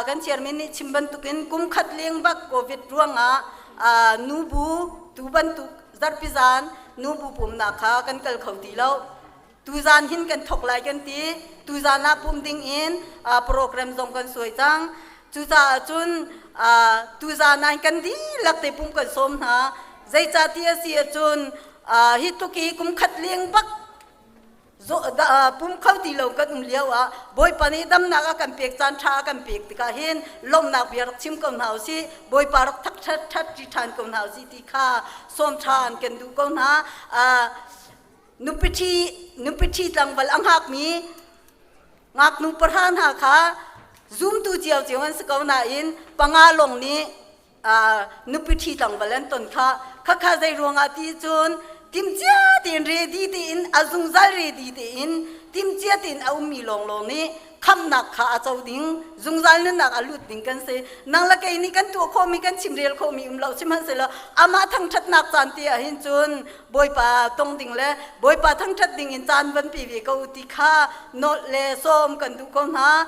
[SPEAKER 6] kan chairman nih chim bantukin kum khat leng bak COVID ruangah nubu tu bantuk zarhpi zan nubu pumnak kha kan kal kho ti lo. Tuzan hin kan thok lai kan ti. Tuzan ah pum ding in program zong kan suai cang. Cucaah cun tuzan ah kan dihlak te pum kan sawm hna. Zeicahti a si ahcun hi tluk i kum khat leng bak pum kho ti lo kan um lio ah Bawipa nih damnak a kan pek caan ṭha a kan pek tikah hin lawmhnak bia rak chim ko hna usih. Bawipa rak thak ṭhat ṭhat ṭi ṭhan ko hna usih ti kha sawm ṭhan kan duh ko hna. Nupi ṭhi tlangval a hngakmi ngaknu pahra hna kha zumtu ciocio an si ko nain panga lawng nih nupi ṭhi tlangval an ton kha. Khakha zei ruangah ti cun timcia tein ready tein a zungzal ready tein timcia tein a ummi lawnglawng nih khamhnak kha a co ding, zungzal nunnak a lut ding kan si. Nang le kei nih kan tuah khawhmi, kan chimrel khawhmi um lo sihmanhsehlaw amah thangṭhatnak caan te ah hin cun Bawipa tong ding le Bawipa thangṭhat ding in caan van pe ve ko ti kha nawlh le sawm kan duh ko hna.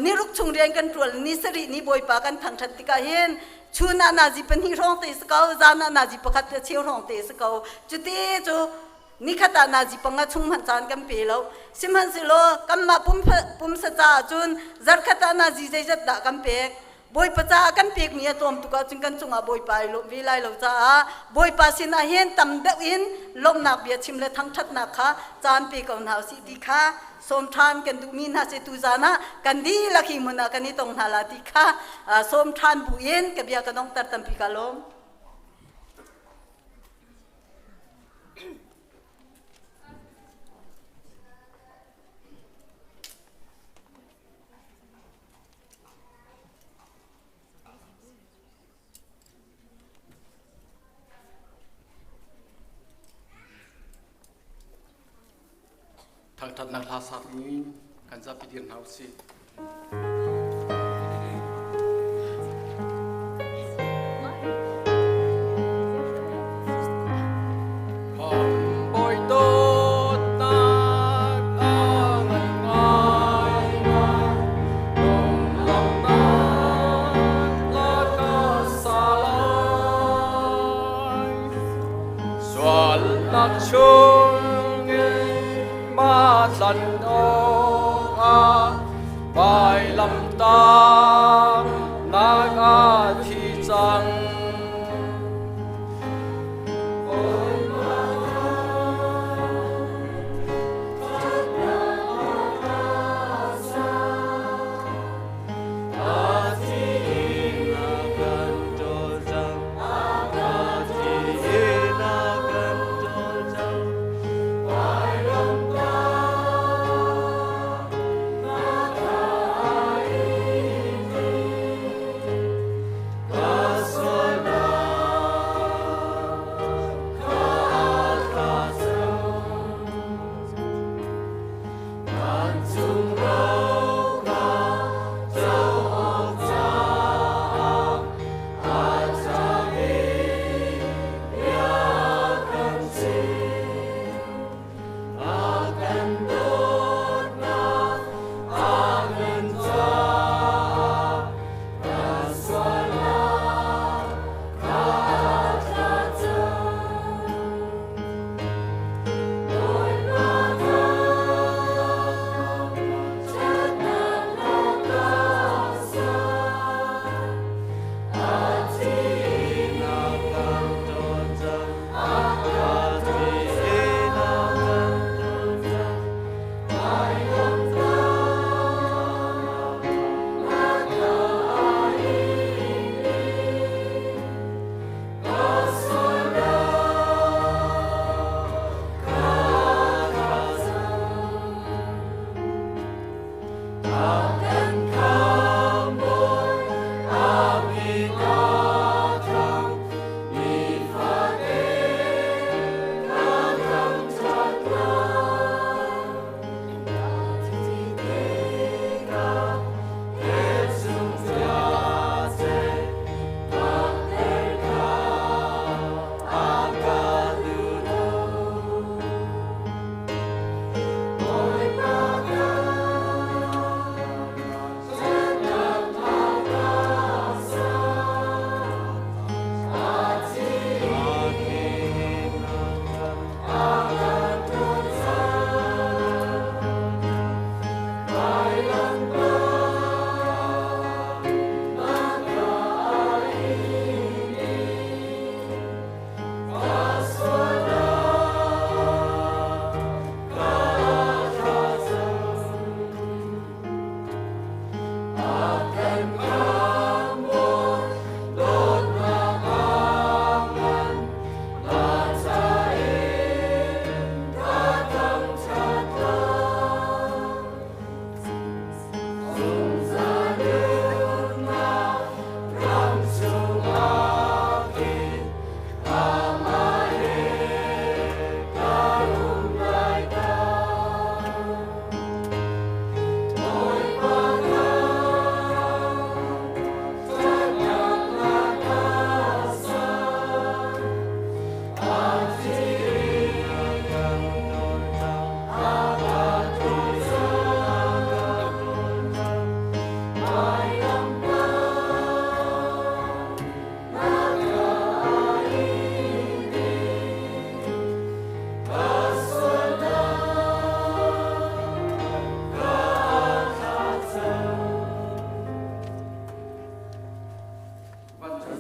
[SPEAKER 6] Niruk chung rian kan ṭual, ni sarih ni Bawipa kan thangṭhat tikah hin chun ah nazi pahnih hrawng te si ko, zan ah nazi pakhat le cheu hrawng te si ko. Cuti cu nikhat ah nazi panga chung hmanh caan kan pe lo. Sihmanhsehlaw kanmah pumsa caah cun zarkhat ah nazi zeizat dah kan pek? Bawipa caah kan pekmi a tlawm tuk ahcun kan cungah Bawipa ai lawm ve lai lo caah Bawipa sinah hin tam deuh in lawmhnak bia chim le thangṭhatnak kha caan pe ko hna usih ti kha sawm ṭhan kan duhmi hna si. Tuzaan ah kan dihlak hi hmun ah kan i tong hna la ti kha sawm ṭhan bu in ka bia ka donghter. Tampi ka lawm.
[SPEAKER 7] Thangṭhatnak hla sak in kan zapi dir hna usih. Sualnak chungin ma tlan awkah vailamtah nak a thi cang.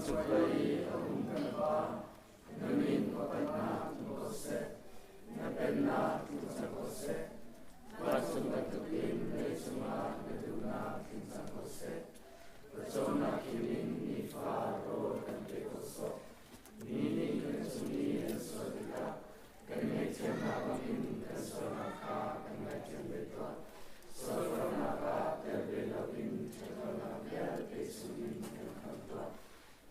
[SPEAKER 8] Vancung lei i a um kan Pa, na min upatnak tlung ko seh. Na pennak tlung cang ko seh. Vancung bantukin leicung ah na duhnak tling cang ko seh. Pawcawmnak khim in nifa rawl kan pe ko sawh. Mi nih kan cung i an sual tikah kan ngaihthiam hna bangin kan sualnak kha kan ngaithiam ve tuah. Sualforhnak ah tel ve loin ṭhatlonak vialte chungin kan khamh tuah.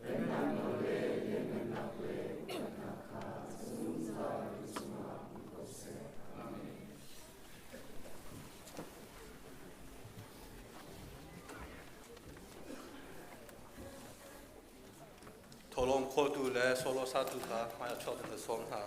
[SPEAKER 8] Pennak nawl le lianhngannak le upatnak kha zungzal in cungah um ko seh. Amen.
[SPEAKER 3] Tholawm khawltu le solo satu kha hmai ah chuak ding ka sawm hna.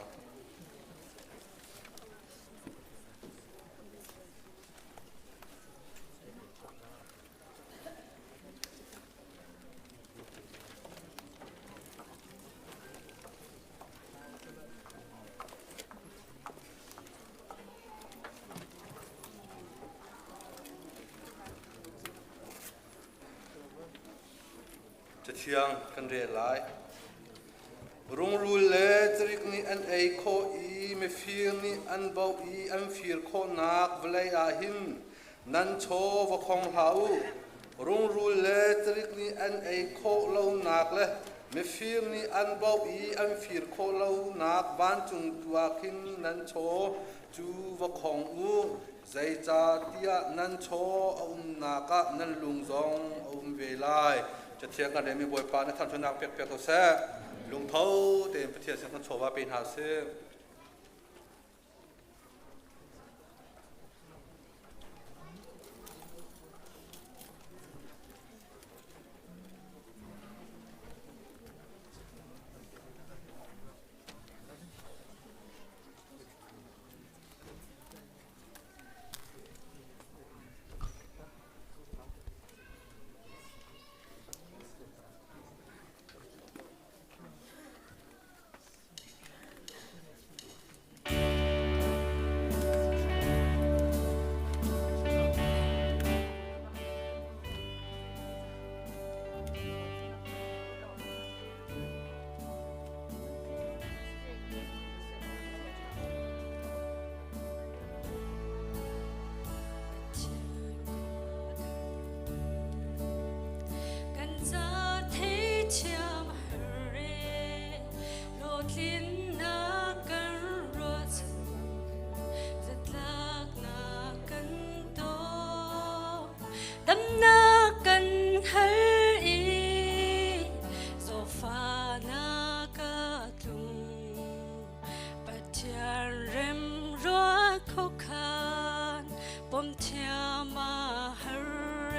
[SPEAKER 3] Cathiang kan rel lai. Rungrul le carik nih an ei khawh i mifir nih an baoh i an fir khawhnak vawlei ah hin nan chaw va khong hlah u. Rungrul le carik nih an ei khawh lonak le mifir nih an baoh i an fir khawh lonak vancung tu ah khin nan chaw cu va khong u. Zeicahtiah nan chaw a umnak ah nan lung zong a um ve lai. Cathiang kan relmi Bawipa na thangṭhatnak pek piak ko seh. Lungtho tein Pathian sin kan chawva pe hna sih.
[SPEAKER 2] Kan ca theithiam har e hlawhtlinnak kan ruahchan zatlaknak kan tawk damnak kan hal i zawfahnak a tlung Pathian remruat khuakhan pom thiam a har e.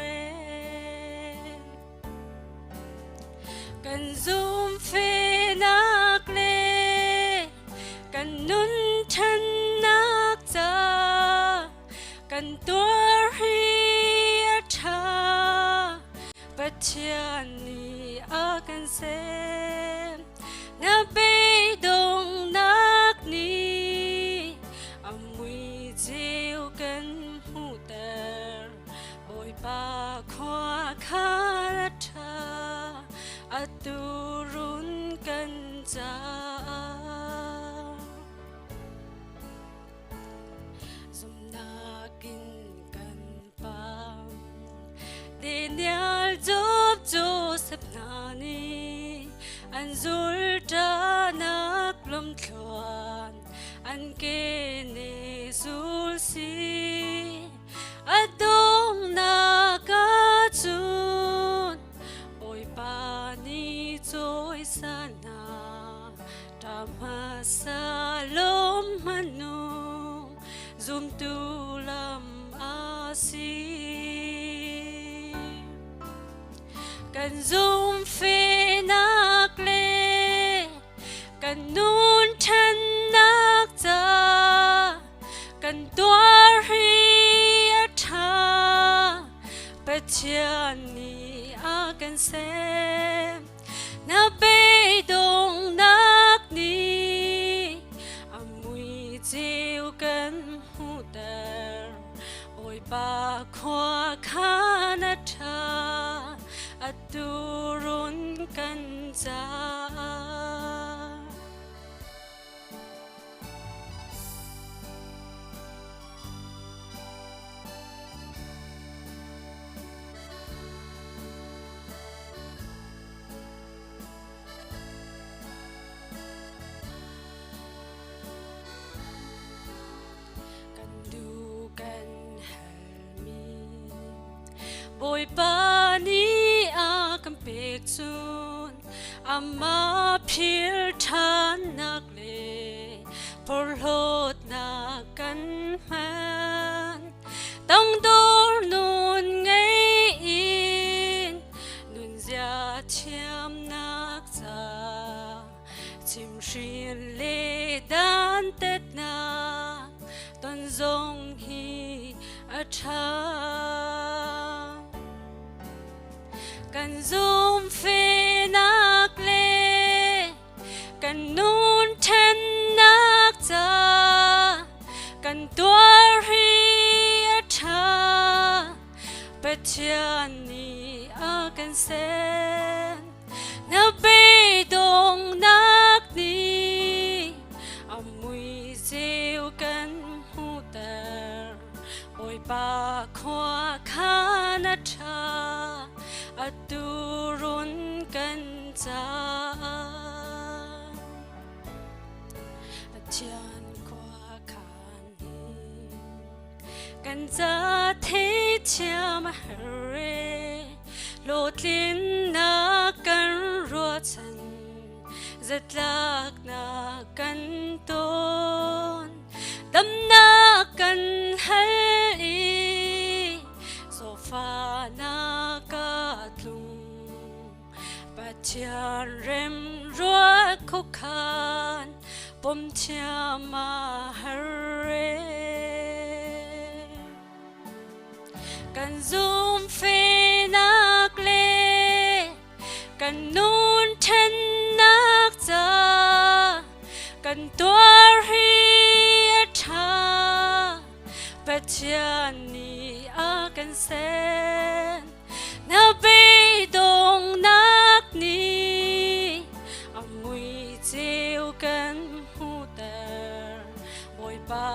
[SPEAKER 2] Kan zum fenak le kan nun ṭhannak ca kan tuar hi a ṭha Pathian nih a kan sem. Na beidonghnak nih a mui ceu kan hmuhter. Bawipa khua kha a ṭha, atu run kan caah. Zumhnak in kan pam. Daniel, Job, Joseph hna nih an zulṭanak lamthluan an ke nih zul si. A donghnak ahcun Bawipa nih cawisan hna, ṭa hmasa lawm hmanung zumtu lam a si. Kan zumhfehnak le kan nun ṭhannak ca kan tuar hi a ṭha. Pathian nih a kan sem. Na beidonghnak nih a mui ceu kan hmuhter. Bawipa khua khan a ṭha, atu.
[SPEAKER 9] Aturun kan caah. Kan duh kan halmi Bawipa nih a kan pek cun amah phil ṭhannak le porhlawtnak kan hman. Tangdor nun ngei in nunzia thiamnak ca chimhrin le dantatnak ton zong hi a ṭha. Kan zumhfehnak le kan nun ṭhennak ca kan tuar hi a ṭha. Pathian nih a kan sen. Na beidonghnak nih a mui ceu kan hmuhter. Bawipa khua khan a ṭha, atu run kan caah. Pathian khua khan hi kan ca theithiam a har e, hlawhtlinnak kan ruahchan, zatlaknak kan ton. Damnak kan hal i zawfahnak a tlung. Pathian rem ruat khuakhan pom thiam a har e. Kan zumhfehnak le kan nun ṭhennak ca kan tuar hi a ṭha. Pathian nih a kan sen. Na beidonghnak nih a mui ceu kan hmuhter. Bawipa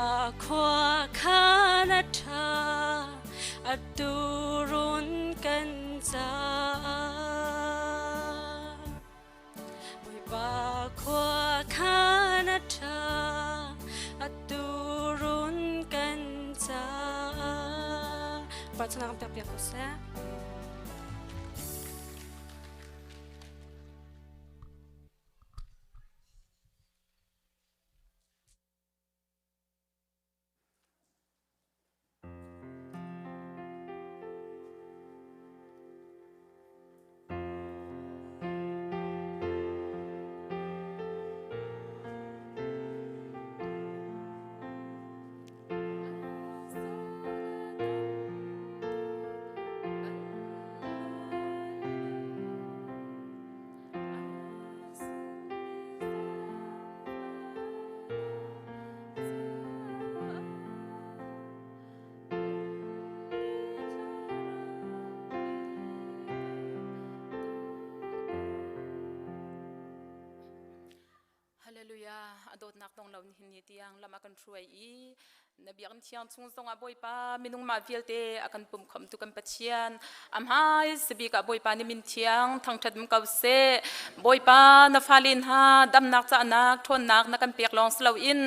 [SPEAKER 9] khua khan a ṭha, atu run kan caah. Bawipa khua khan a ṭha, atu run kan caah. Pa chungah kan pek piak ko seh.
[SPEAKER 10] Hallelujah. A dawtnak dong lo nihin ni tiang lam a kan hruai i na biakinn thiang chung zongah Bawipa minung mah vialte a kan pumkhawmtu kan Pathian a hmai sabik ah Bawipa nih min thiang thangṭhat um ko seh. Bawipa na fale hna damnak cahnak ṭhawnnak na kan pek lawng si loin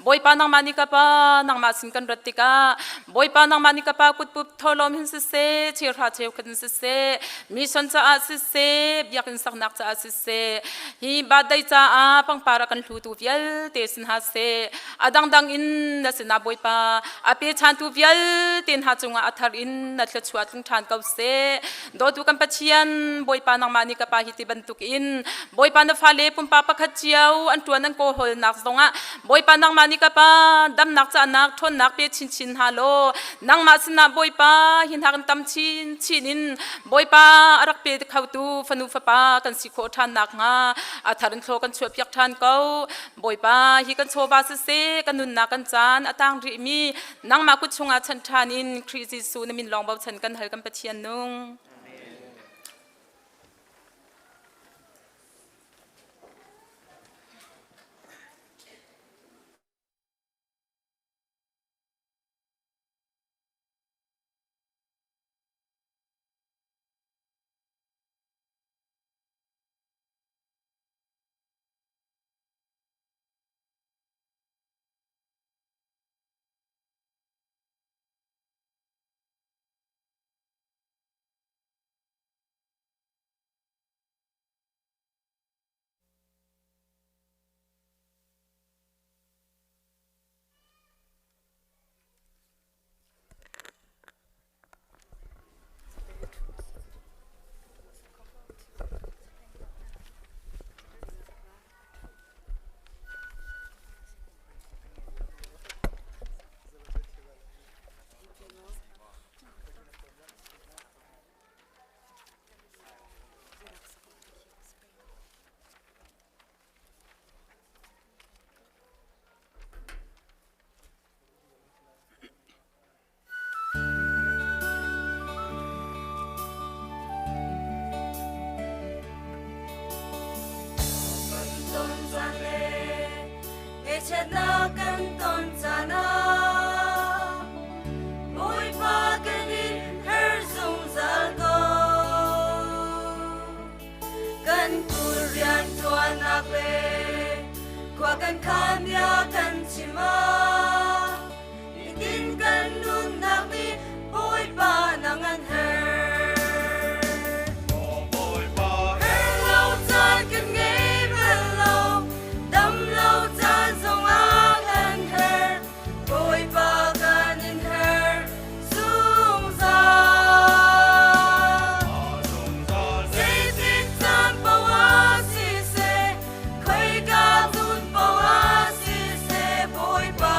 [SPEAKER 10] Bawipa nangmah nih ka pa nangmah sin kan rat tikah Bawipa nangmah nih ka pa kutpup thawhlawm hin siseh cheuhra cheukhat in siseh mission caah siseh biakinn saknak caah siseh hi birthday caah pangpar a kan hlutu vialte sin ha seh a dangdang in na sinah Bawipa a pechantu vialte hna cungah a thar in na thluachuah tlung ṭhan ko seh. Dawtu kan Pathian, Bawipa nangmah nih ka pa hi ti bantukin Bawipa na fale pumpak pakhat cio an ṭuan an kawlhawlnak zongah Bawipa nangmah nih ka pa damnak cahnak ṭhawnnak pe chinchin hna law nangmah sinah Bawipa hi hna kan tam chinchin in Bawipa a rak pe khotu fanu fapa kan si khawh ṭhan nakhnga a thar in thlaw kan chuahpiak ṭhan ko. Bawipa, hi kan chawva siseh, kan nunnak kan caan a tang rihmi nangmah kut chungah chanh ṭhan in Khrih Jesuh na min lawng bochan kan hal kan Pathian nung.
[SPEAKER 2] Ngaihchiatnak kan ton caan ah Bawipa kan in her zungzal ko. Kan kul rianṭuannak le khua kan khan bia kan chim ah nitin kan nunnak nih Bawipa nang an her. Her lo caan kan ngei bal lo, dam lo caan zongah kan her. Bawipa kan in her zungzal. Zeitik caan paoh ah siseh, khoika hmun paoh ah siseh, Bawipa.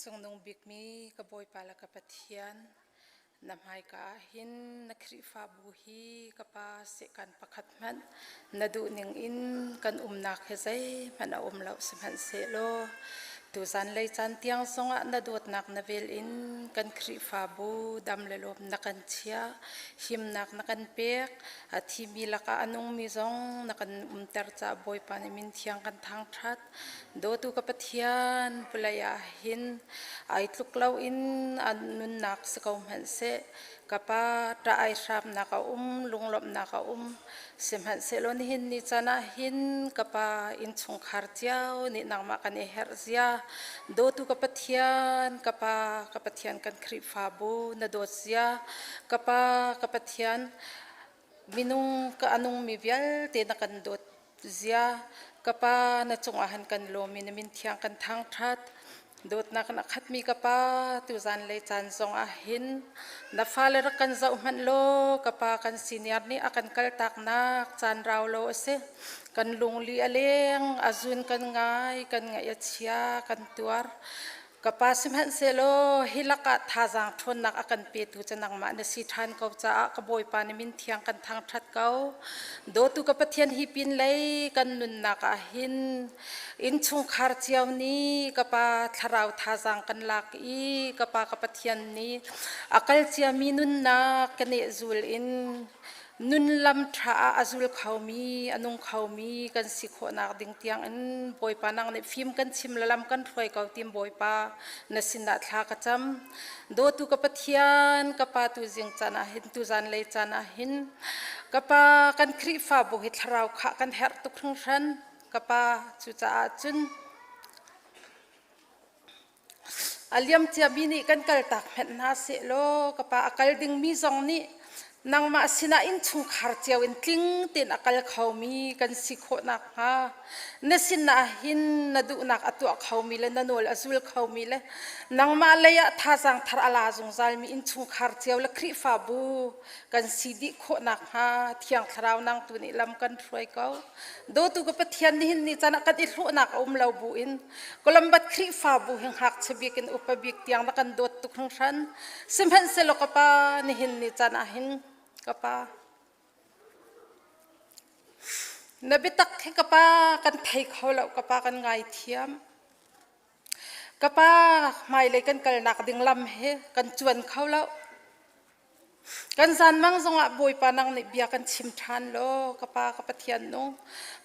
[SPEAKER 11] Cungnung bikmi ka Bawipa le ka Pathian, na hmaika ah hin na Khrihfabu hi ka Pa sehkan pakhat hmanh na duhning in kan umnak hi zeihmanh a um lo sihmanhsehlaw tuzan lei caan tiang zongah na dawtnak na vel in kan Khrihfabu dam le lawm na kan chiah, himnak na kan pek, a thimi lakah a nungmi zong na kan umter caah Bawipa nih min thiang kan thangṭhat. Dawtu ka Pathian, vawlei ah hin ai tluk loin an nunnak si ko hmanhseh, ka Pa, ṭah ai hramnak a um, lunglawmhnak a um. Sihmanhsehlaw nihin ni caan ah hin ka Pa, innchungkhar cio nih nangmah kan i herh zia. Dawtu ka Pathian, ka Pa, ka Pathian kan Khrihfabu na dawt zia. Ka Pa, ka Pathian, minung ka a nungmi vialte na kan dawt zia ka pa na cungah han kan lawm i na min thiang kan thangṭhat dawtnak in a khatmi ka pa tuzan lei caan zong ah hin na fale rak kan zoh hmanh law ka pa kan senior nih a kan kaltaknak caan rau lo a si kan lungli a leng a zun kan ngai kan ngaih a chia kan tuar Ka pa sihmanhsehlaw hi lakah thazaang ṭhawnnak a kan petu cu nangmah na si ṭhan ko caah ka Bawipa na min thiang kan thangṭhat ko. Dawtu ka Pathian hi pinlei kan nunnak ah hin innchungkhar cio nih ka pa thlarau thazaang kan lak i ka pa ka Pathian nih a kal ciami nunnak ka nehzul in Nunlam ṭha ah a zul khomi, a nung khomi kan si khawhnak ding tiangin Bawipa nang nih fim kan chim le lam kan hruai ko tim Bawipa na sinah thla ka cam. Dawtu ka Pathian, ka Pa tu zing caan ah hin, tu zan lei caan ah hin, ka Pa kan Khrihfabu hi thlarau khah kan herh tuk hringhran. Ka Pa cucaah cun A liamciami nih kan kaltak hmenh hna sehlaw ka pa a kal dingmi zong nih nangmah sinah innchungkhar cio in tling tein a kal khomi kan si khawh nakhnga na sinah hin na duhnak a tuah khomi le na nawl a zul khomi le nangmah lei ah thazaang thar a la zungzalmi innchungkhar cio le Khrihfabu kan si dih khawh nakhnga Thiang Thlarau nang tu nih lam kan hruai ko. Dawtu ka Pathian nihin ni caan ah kan i hlawhnak a um lo buin Columbus Khrihfabu hi ngakchia bik in upa bik tiang na kan dawt tuk hringhran. Sihmanhsehlaw ka pa nihin ni caan ah hin ka pa na biatak hi ka pa kan thei kho lo ka pa kan ngai thiam. Ka pa hmailei kan kalnak ding lam hi kan cuan kho lo. Kan zanmang zongah Bawipa nang nih bia kan chim ṭhan law ka Pa ka Pathian nung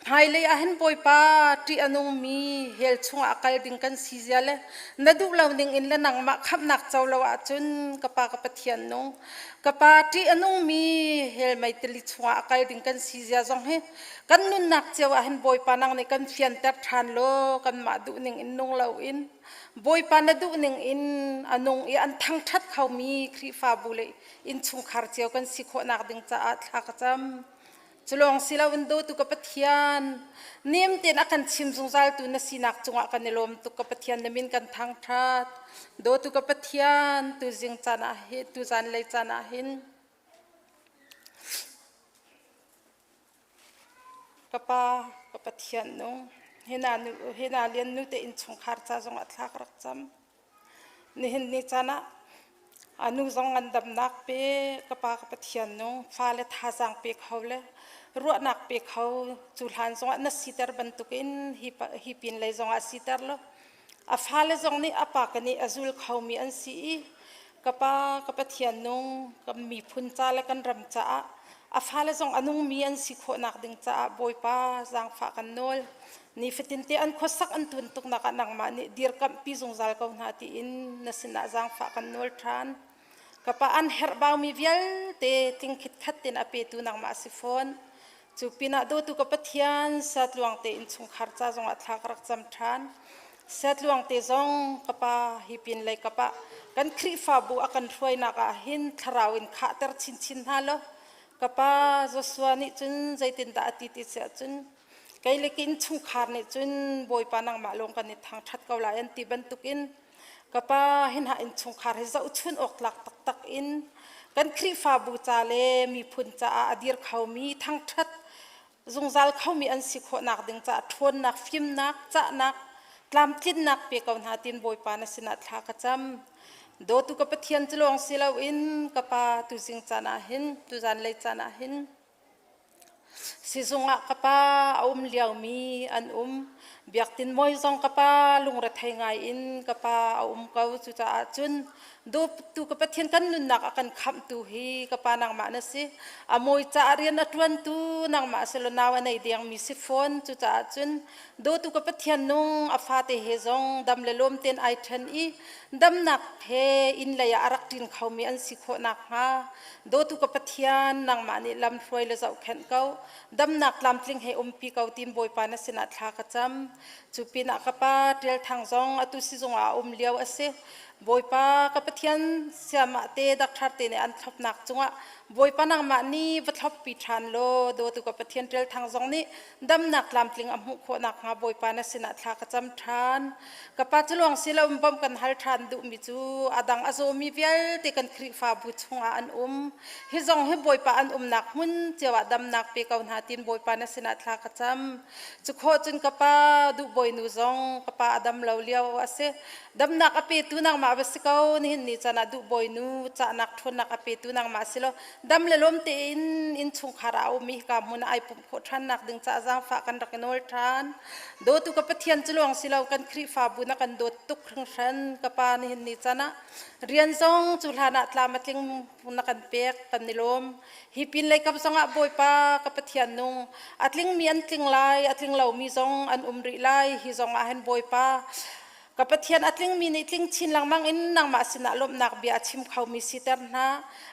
[SPEAKER 11] hmailei ah hin Bawipa ṭih a nungmi hell chungah a kal ding kan si zia le na duh lo ning in le nangmah khamhnak co lo ahcun ka Pa ka Pathian nung ka Pa ṭih a nungmi hell meitili chungah a kal ding kan si zia zong hi kan nunnak cio ah hin Bawipa nang nih kan fianter ṭhan law kanmah duh ning in nung loin Bawipa na duhning in a nung i an thangṭhat khomi Khrihfabu le innchungkhar cio kan si khawhnak ding caah thla ka cam. Culawng si loin dawtu ka Pathian, nem tein a kan chim zungzaltu na sinak cungah kan i lawm tuk ka Pathian na min kan thangṭhat. Dawtu ka Pathian, tuzing caan ah hin, tuzan lei caan ah hin Ka pa, ka Pathian nung, hina lian nu te innchungkhar ca zongah thla ka rak cam. Nihin ni caan ah a nu zong ngandamnak pe, ka pa ka Pathian nung, fale thazaang pe kho le ruahnak pe kho cu hlan zongah na siter bantukin hi pin lei zongah siter law a fale zong nih a pa ka nih a zul khomi an si i ka pa ka Pathian nung kan miphun ca le kan ram caah a fale zong a nungmi an si khawhnak ding caah Bawipa zaangfah kan nawl nifatin te an khuasak an tun tuknak ah nangmah nih dirkamhpi zungzal ko hna tiin na sinah zaangfah kan nawl ṭhan ka pa an herhbaumi vialte tling khitkhat tein a petu nangmah si fawn Cu pinah dawtu ka Pathian satluang te innchungkhar ca zongah thla ka rak cam ṭhan. Satluang te zong ka pa hi pin lei kap ah kan Khrihfabu a kan hruainak ah hin thlarau in khahter chinchin hna law ka pa Joshua nih cun zeitindah a ti ti siah cun kei le ka innchungkhar nih cun Bawipa nangmah lawng kan i thangṭhat ko lai an ti bantukin Ka pa hi hna innchungkhar hi zohchun awk tlak taktak in kan Khrihfabu ca le miphun caah a dir khomi thangṭhat zungzal khomi an si khawhnak ding caah ṭhawnnak, fimnak, cahnak, Tlamtlinnak pe ko hna tin Bawipa na sinah thla ka cam. Dawtu ka Pathian cu lawng si loin ka Pa tuzing caan ah hin tuzan lei caan ah hin Sizung ah ka pa a um liomi an um. Biaktin Mawi zong ka pa lungrethei ngai in ka pa a um ko. Cucaah cun dawtu ka Pathian kan nunnak a kan khamhtu hi ka pa nangmah na si. A mawi caah rian a ṭuantu nangmah si law nau a nei dengmi si fawn. Cucaah cun dawtu ka Pathian nung a fate he zong dam le lawm tein ai ṭhen i damnak he inn lei ah a rak ṭin khomi an si khawh nakhnga Dawtu ka Pathian, nangmah nih lamhruai le zohkhenh ko, damnak tlamtling he umpi ko tin Bawipa na sinah thla ka cam. Cu pinah ka pa Ṭial Thang zong atu sizung ah a um lio a si. Bawipa ka Pathian siamah te dakṭhar te nih an thlopnak cungah Bawipa nangmah nih va thloppi ṭhan law dawtu ka Pathian Ṭial Thang zong nih damnak tlamtling a hmuh khawh nakhnga Bawipa na sinah thla ka cam ṭhan. Ka pa cu lawng si lo bawmh kan hal ṭhan duhmi cu a dang a zawmi vialte kan Khrihfabu chungah an um. Hi zong hi Bawipa an umnak hmun cio ah damnak pe ko hna tin Bawipa na sinah thla ka cam. Cu khawh cun ka pa duhbawinu zong ka pa a dam lo lio a si. Damnak a petu nangmah va si ko nihin ni caan ah duhbawinu cahnak ṭhawnnak a petu nangmah si lo dam le lawm tein innchungkhar ah a um i hika hmun ah ai pumh khawh ṭhannak ding caah zaangfah kan rak i nawl ṭhan. Dawtu ka Pathian cu lawng si lo kan Khrihfabu na kan dawt tuk hringhran ka pa nihin ni caan ah rian zong cu hlan ah tlam a tling na kan pek kan i lawm. Hi pin lei kam zong ah Bawipa ka Pathian nung a tlingmi an tling lai a tling lomi zong an um rih lai hi zong ah hin Bawipa Ka Pathian a tlingmi nih tling chin lengmang in nangmah sinah lawmhnak bia a chim khomi siter hna.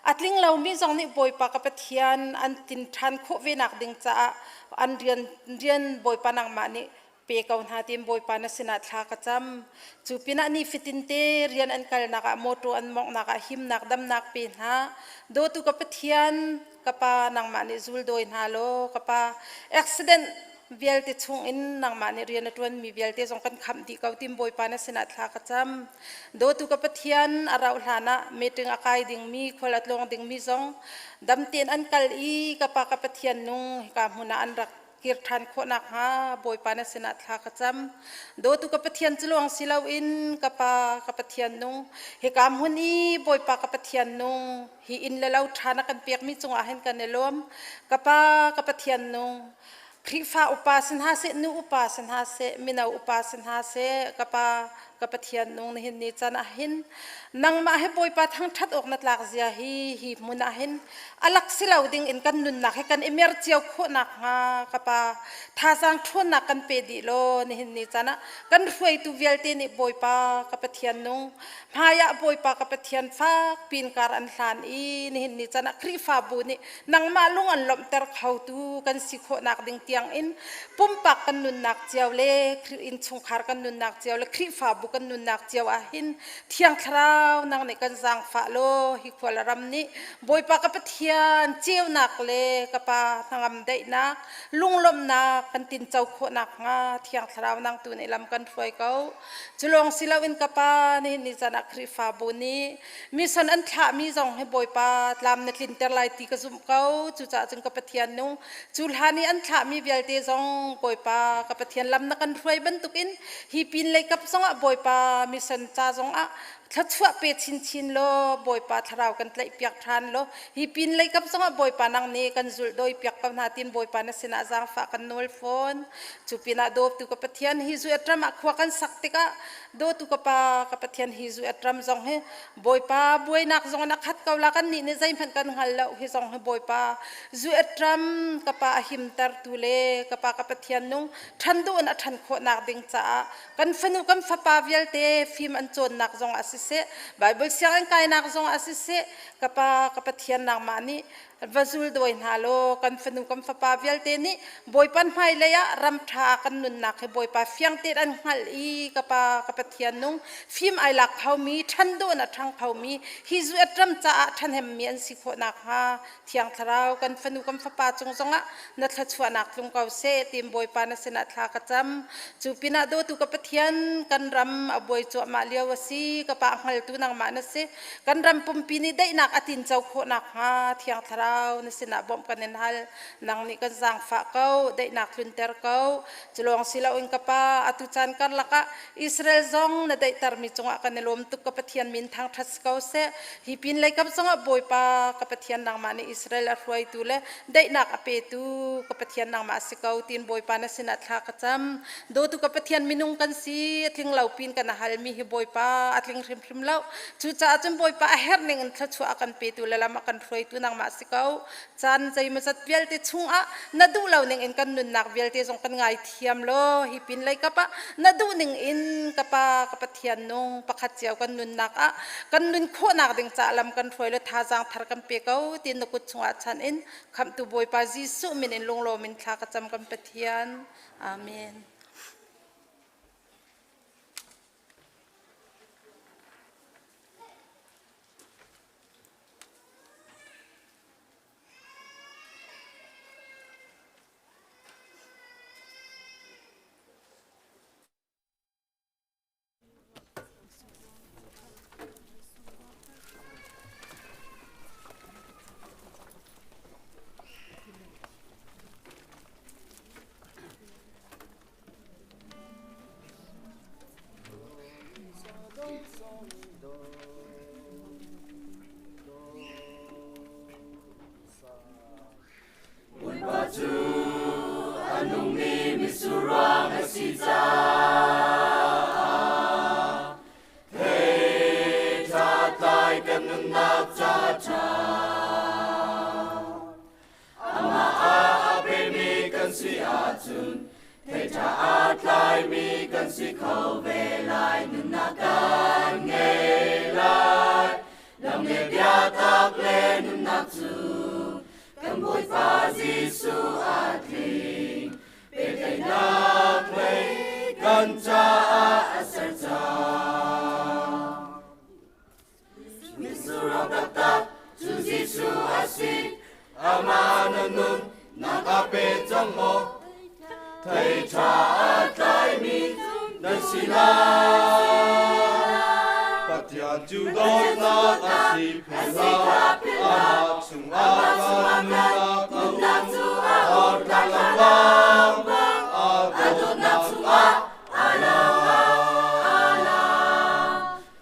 [SPEAKER 11] A tling lomi zong nih Bawipa ka Pathian an tin ṭhan khawh ve nak ding caah an rian, rian Bawipa nangmah nih pe ko hna tiin Bawipa na sinah thla ka cam. Cu pinah ni fatinte rian an kalnak ah mawṭaw an mawnghnak ah himnak damnak pe hna. Dawtu ka Pathian, ka Pa nangmah nih zul dawi hna law ka Pa accident vialte chungin nangmah nih rian a ṭuanmi vialte zong kan khamh dih ko tim Bawipa na sinah thla ka cam. Dawtu ka Pathian a rauh hlan ah meeting a kai dingmi khual a tlawng dingmi zong dam tein an kal i ka pa ka Pathian nung hika hmun ah an rak kir ṭhan khawh nakhnga Bawipa na sinah thla ka cam. Dawtu ka Pathian cu lawng si loin ka pa ka Pathian nung hika hmun i Bawipa ka Pathian nung hi inn le lo ṭha na kan pekmi cungah hin kan i lawm. Ka pa ka Pathian nung Khrihfa upa si hna seh, nu upa si hna seh, mino upa si hna seh, ka pa, ka Pathian nung nihin ni can ah hin nangmah he Bawipa thangṭhat awk na tlak zia hi hi hmun ah hin a lak si lo ding in kan nunnak he kan i mer cio khawh nakhnga ka pa thazaang ṭhawnnak kan pe dih law nihin ni can ah kan hruaitu vialte nih Bawipa ka Pathian nung hmaiah Bawipa ka Pathian fak pin kar an hlan i nihin ni can ah Khrihfabu nih nangmah lung an lawmhter khotu kan si khawhnak ding tiangin pumpak kan nunnak cio le innchungkhar kan nunnak cio le Khrihfabu kan nunnak cio ah hin Thiang Thlarau nang nih kan zaangfah law hi khua le ram nih Bawipa ka Pathian ceunak le ka Pa hnangam daihnak lunglawmhnak kan tinco khawh nakhnga Thiang Thlarau nang tu nih lam kan hruai ko. Cu lawng si loin ka Pa nihin ni caan ah Khrihfabu nih Mission an thlahmi zong hi Bawipa tlam na tlinter lai ti ka zumh ko. Cucaah cun ka Pathian nung cu hlan i an thlahmi vialte zong Bawipa ka Pathian lam na kan hruai bantukin hi pin lei kap zongah Bawipa mission ca zongah thluachuah pe chinchin law Bawipa thlarau kan tlaihpiak ṭhan law hi pin lei kap zongah Bawipa nang nih kan zulh dawi piak ko hna tin Bawipa na sinah zaangfah kan nawl fawn. Cu pinah dawtu ka Pathian hi zu ram ah khua kan sak tikah Dawtu ka Pa, ka Pathian hi zu ram zong hi Bawipa buainak zong in a khat ko la kan nih nih zeihmanh kan hngal lo hi zong hi Bawipa zu ram ka Pa a himtertu le ka Pa ka Pathian nung ṭhan duh in a ṭhan khawhnak ding caah kan fanu kan fapa vialte fim an cawnnak zong ah siseh Bible sianginn kainak zong ah siseh ka Pa ka Pathian nangmah nih va zul dawi hna law kan fanu kan fapa vialte nih Bawipa hmailei ah ram ṭha kan nunnak hi Bawipa fiang tein an hngalh i ka pa ka Pathian nung fim ai lak khomi ṭhan dawh in a ṭhang khomi hi zuat ram caah ṭhahnemmi an si khawh nakhnga Thiang Thlarau kan fanu kan fapa cung zongah na thluachuahnak tlung ko seh tiin Bawipa na sinah thla ka cam. Cu pinah dawtu ka Pathian kan ram a buai cuahmah lio a si ka pa hngaltu nangmah na si kan ram pumpi nih daihnak. nunnak a tinco khawh nakhnga Thiang Thlarau na sinah bawmh kan in hal. Nang nih kan zaangfah ko, daihnak tlunter ko. Cu lawng si loin ka Pa, atu caan karlak ah Israel zong na daihtermi cungah kan i lawm tuk ka Pathian min thangṭhat si ko seh. Hi pin lei kam zongah Bawipa ka Pathian nangmah nih Israel a hruaitu le daihnak a petu ka Pathian nangmah si ko tiin Bawipa na sinah thla ka cam. Dawtu ka Pathian minung kan si, a tling lo pin kan halmi hi Bawipa a tling hrimhrim lo. Cucaah cun Bawipa a herh ning in thluachuah a kan petu le lam a kan hruaitu nangmah si ko. Caan zeimawzat vialte chungah na duh lo ning in kan nunnak vialte zong kan ngaithiam law hi pin lei kap ah na duh ning in ka Pa ka Pathian nung pakhat cio kan nunnak ah kan nun khawhnak ding ca lam kan hruai le thazaang thar kan pe ko tiin na kut chungah chan in khamhtu Bawipa Jesuh min in lunglawm in thla ka cam kan Pathian. Amen.
[SPEAKER 8] Bawipa cu a nungmi mitsur ruang a si caah thei ṭha tlai kan nunnak ca ṭha. Amah ah a pemi kan si ahcun thei ṭha aa tlaimi kan si kho ve lai. Nunnak kan ngei lai. Lam le biatak le nunnak cu kan Bawipa Jesuh a tling. Pehtlaihnak hlei kan caah a ser cang. Mitsur taktak cu Jesuh a si, amah na nun nak a pe cang maw? Thei ṭha a tlaimi nan si lai. Pathian cu dawtnak a si philhlo, amah chungah kan nunnak a um. Ar bang a dawtnak chungah a lang.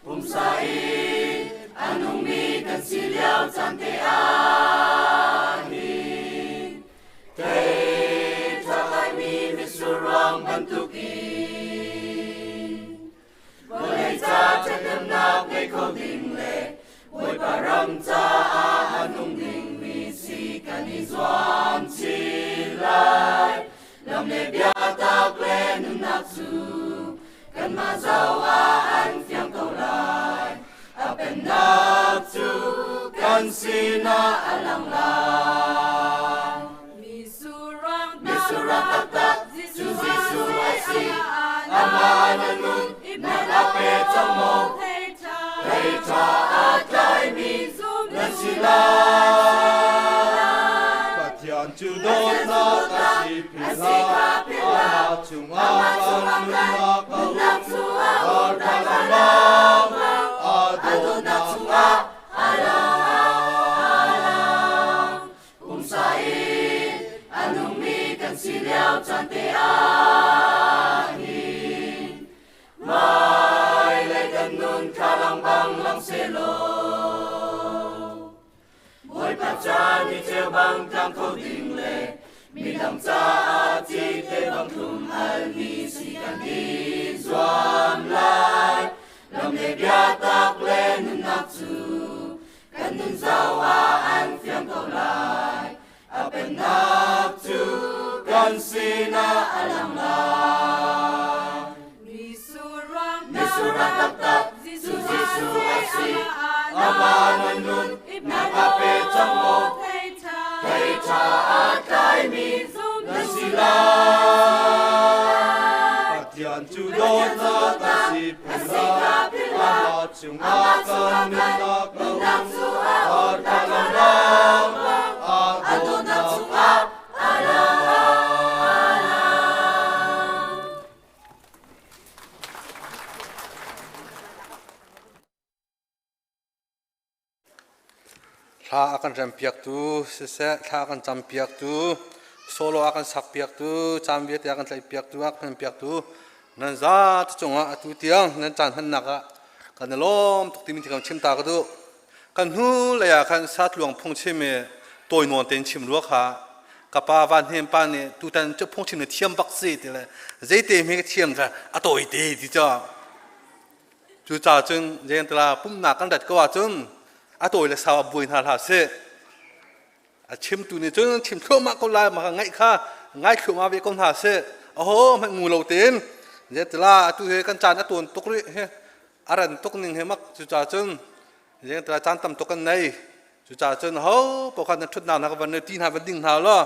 [SPEAKER 8] Pumsa in a nungmi kan si lio caan te ah hin thei ṭha ngaimi mitsur ruang bantukin vawlei ca ṭhathnemnak ngei kho ding le Bawipa ram caah a nung dingmi si kan i zuam chin lai. Lam le biatak le nunnak cu kanmah zoh ah an fiang ko lai. A pennak cu kan sinah a lang lai. Misurang taktak cu Jesuh a si. Amah na nun nak a pe cang maw? Thei ṭha aa tlaimi na si lai.
[SPEAKER 3] Pathian cu dawtnak a si philhlo, amah chungah kan nunnak a um. Ar bang a dawtnak chungah a lang.
[SPEAKER 8] Pumsa in a nungmi kan si lio caan te ah hin hmailei kan nun thlalang bang lang sehlaw Bawipa ca ni ceu bang tlang kho ding le midang caah cite bang thlum almi si kan i zuam lai. Lam le biatak le nunnak cu kan nun zau ah an fiang ko lai. A pennak cu kan sinah a lang lai. Misurang taktak cu Jesuh a si.
[SPEAKER 3] Amah na nun nak a pe cang maw? Thei ṭha aa tlaimi na si lai. Pathian cu dawtnak a si philhlo, amah chungah kan nunnak a um. Ar thlalang a dawtnak chungah a lang. Hla a kan rempiaktu siseh, thla a kan campiaktu, solo a kan sakpiaktu, caan vialte a kan tlaihpiaktu, a kan hmanpiaktu nan zate cungah atu tiang nan caan hmannak ah kan i lawm tuk timi kan chim ta ka duh. Kan hnu lei ah khan satluang phungchim i tawi nawn tein chim rua kha ka pa Van Hnem pa nih tutan cu phungchim na thiam bak si ti le zeite hme ka thiam kha a tawi te ti cu. Cucaah cun lengtala pumhnak kan rat ko ahcun a tawi le sau a buai hna hlah sih. A chimtu nih cun chim thluahmah ko lai mah ngaih kha ngai thluahmah ve ko hna sih. Aho hmanh ngu lo tein lengtala atu hi kan caan a tawn tuk rih hi a ran tuk ning hi mak cucaah cun lengtala caan tam tuk kan nei. Cucaah cun ho paoh kha nan ṭhutnak hna ka van ti hna van ding hna law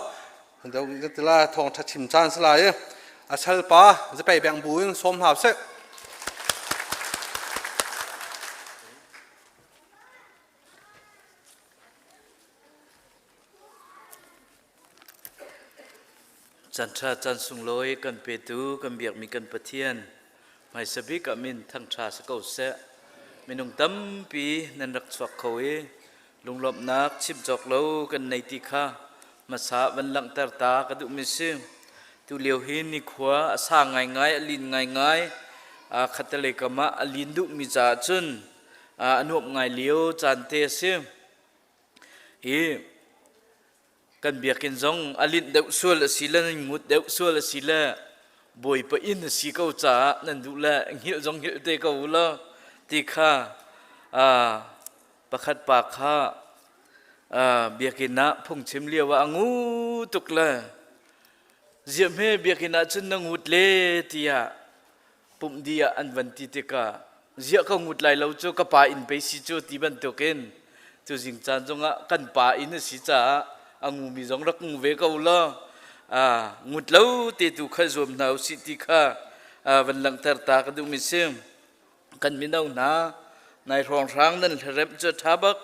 [SPEAKER 3] tila thawngṭha chim caan si lai i a salpa zapei beng bu in sawm hna seh.
[SPEAKER 12] Canṭha caan sunglawi kan petu kan biakmi kan Pathian hmaisa bik ah min thangṭha si ko seh. Minung tampi nan rak chuak kho i lunglawmhnak chim cawk lo kan nei ti kha hmasa van langhter ta ka duhmi si. Tu lio hi nikhua a sa ngaingai, a lin ngaingai, khattelei kam ah a lin duhmi caah cun a nuamh ngai lio caan te a si. Hi kan biakinn zong a linh deuh sual a si le nan ngut deuh sual a si le Bawipa inn a si ko caah nan duh le hngilh zong hngilh te ko u law ti kha pakhat pa kha biakinn ah phungchim lio ah a ngu tuk le ziahhme biakinn ah cun na ngut le tiah pumh dih ah an van ti tikah ziah ka ngut lai lo cu ka pa inn pei si cu ti bantukin cu zing caan zongah kan pa inn a si caah a ngumi zong rak ngu ve ko law ngut lo te tu kha zuam hna usih ti kha van langhter ta ka duhmi si. Kan mino hna nai hrawnghrang nan hlaremh cu ṭha bak.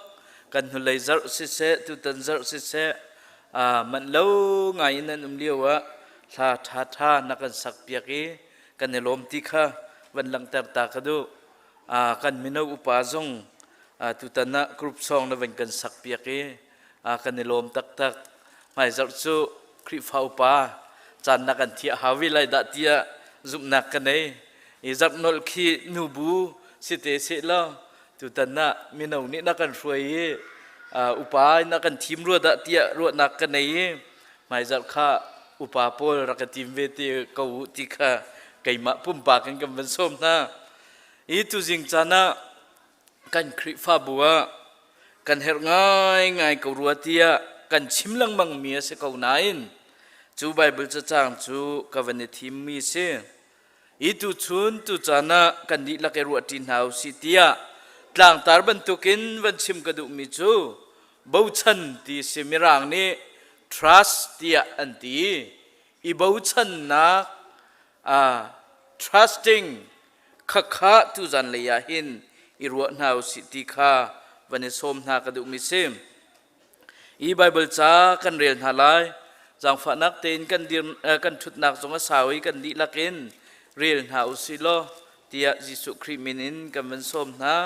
[SPEAKER 12] Kan hnulei zarh siseh tutan zarh siseh manh lo ngai in nan um lio ah hla ṭhaṭha na kan sak piak i kan i lawm ti kha van langhter ta ka duh. Kan mino upa zong tutan ah group song na van kan sak piak i kan i lawm taktak. Hmaizarh cu Khrihfa upa caan na kan thiah hau ve lai dah tiah zumhnak ka nei. I zarh nolh khi nubu si te seh law tutan ah mino nih na kan hruai i upa na kan thim rua dah tiah ruahnak ka nei i hmaizarh kha upa pawl rak ka tim ve te ko u ti kha keimah pumpak in kan van sawm hna. I tuzing caan ah kan Khrihfabu ah kan herh ngaingai ko rua tiah kan chim lengmang mi a si ko nain cu Baibal cacang cu ka van i thimmi si. I tuchun tucaan ah kan dihlak i ruahṭi hna u sih tiah tlangtar bantukin van chim ka duhmi cu bochan ti si. Mirang nih trust tiah an ti. I bochannak trusting khakha tuzan lei ah hin i ruah hna u sih ti kha van i sawm hna ka duhmi si. I Baibal ca kan rel hna lai. Zaangfahnak tein kan dir kan ṭhutnak zong a sau i kan dihlak in rel hna u sih law tiah Jesuh Khrih min in kan van sawm hna.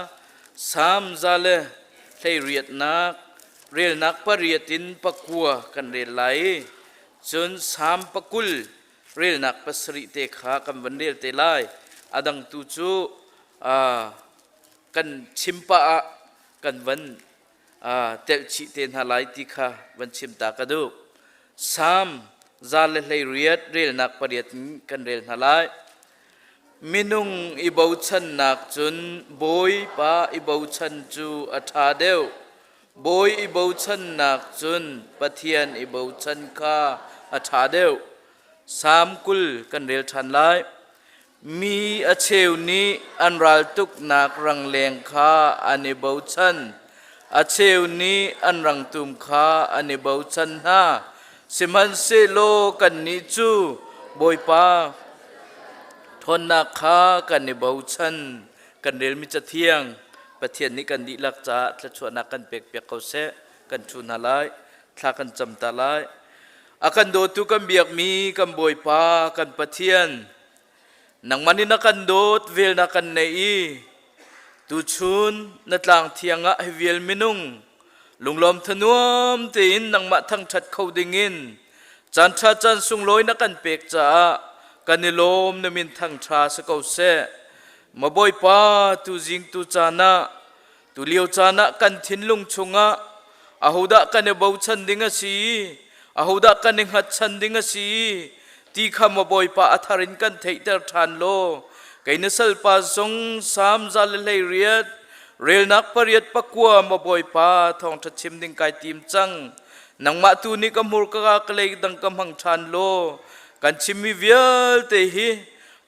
[SPEAKER 12] Salm 118 relnak 8 in 9 kan rel lai i cun Salm 20 relnak 7 te kha kan van rel te lai. A dang tu cu kan chim pah ah kan van telh chih te hna lai ti kha van chim ta ka duh. Salm 118 relnak 8 in kan rel hna lai. Minung i bochannak cun Bawipa i bochan cu a ṭha deuh. Bawi i bochannak cun Pathian i bochan kha a ṭha deuh. Salm 20 kan rel ṭhan lai. Mi a cheu nih an raltuknak rangleng kha an i bochan, a cheu nih an rangtum kha an i bochan hna. Sihmanhsehlaw kannih cu Bawipa ṭhawnnak kha kan i bochan. Kan relmi Cathiang Pathian nih kan dihlak caah thluachuahnak kan pekpiak ko seh. Kan ṭhu hna lai, thla kan cam ta lai. A kan dawtu kan biakmi kan Bawipa kan Pathian, nangmah nih na kan dawt, vel na kan neih i tuchun na tlang thiang ah hi vial minung Lunglawm thanuam tein nangmah thangṭhat kho dingin caan ṭha caan sunglawi na kan pek caah kan i lawm na min thangṭha si ko seh. Ma Bawipa tu zing tu caan ah tu lio caan ah kan thinlung chungah ahodah kan i bochan ding a si ahodah kan i hngatchan ding a si ti kha maw Bawipa a thar in kan theihter ṭhan law kei na salpa zong Salm 118 relnak 8 9 maw Bawipa thawngṭha chim ding kai tim cang nangmah tu nih ka hmurka ka lei dang ka hmang ṭhan law kan chimmi vialte hi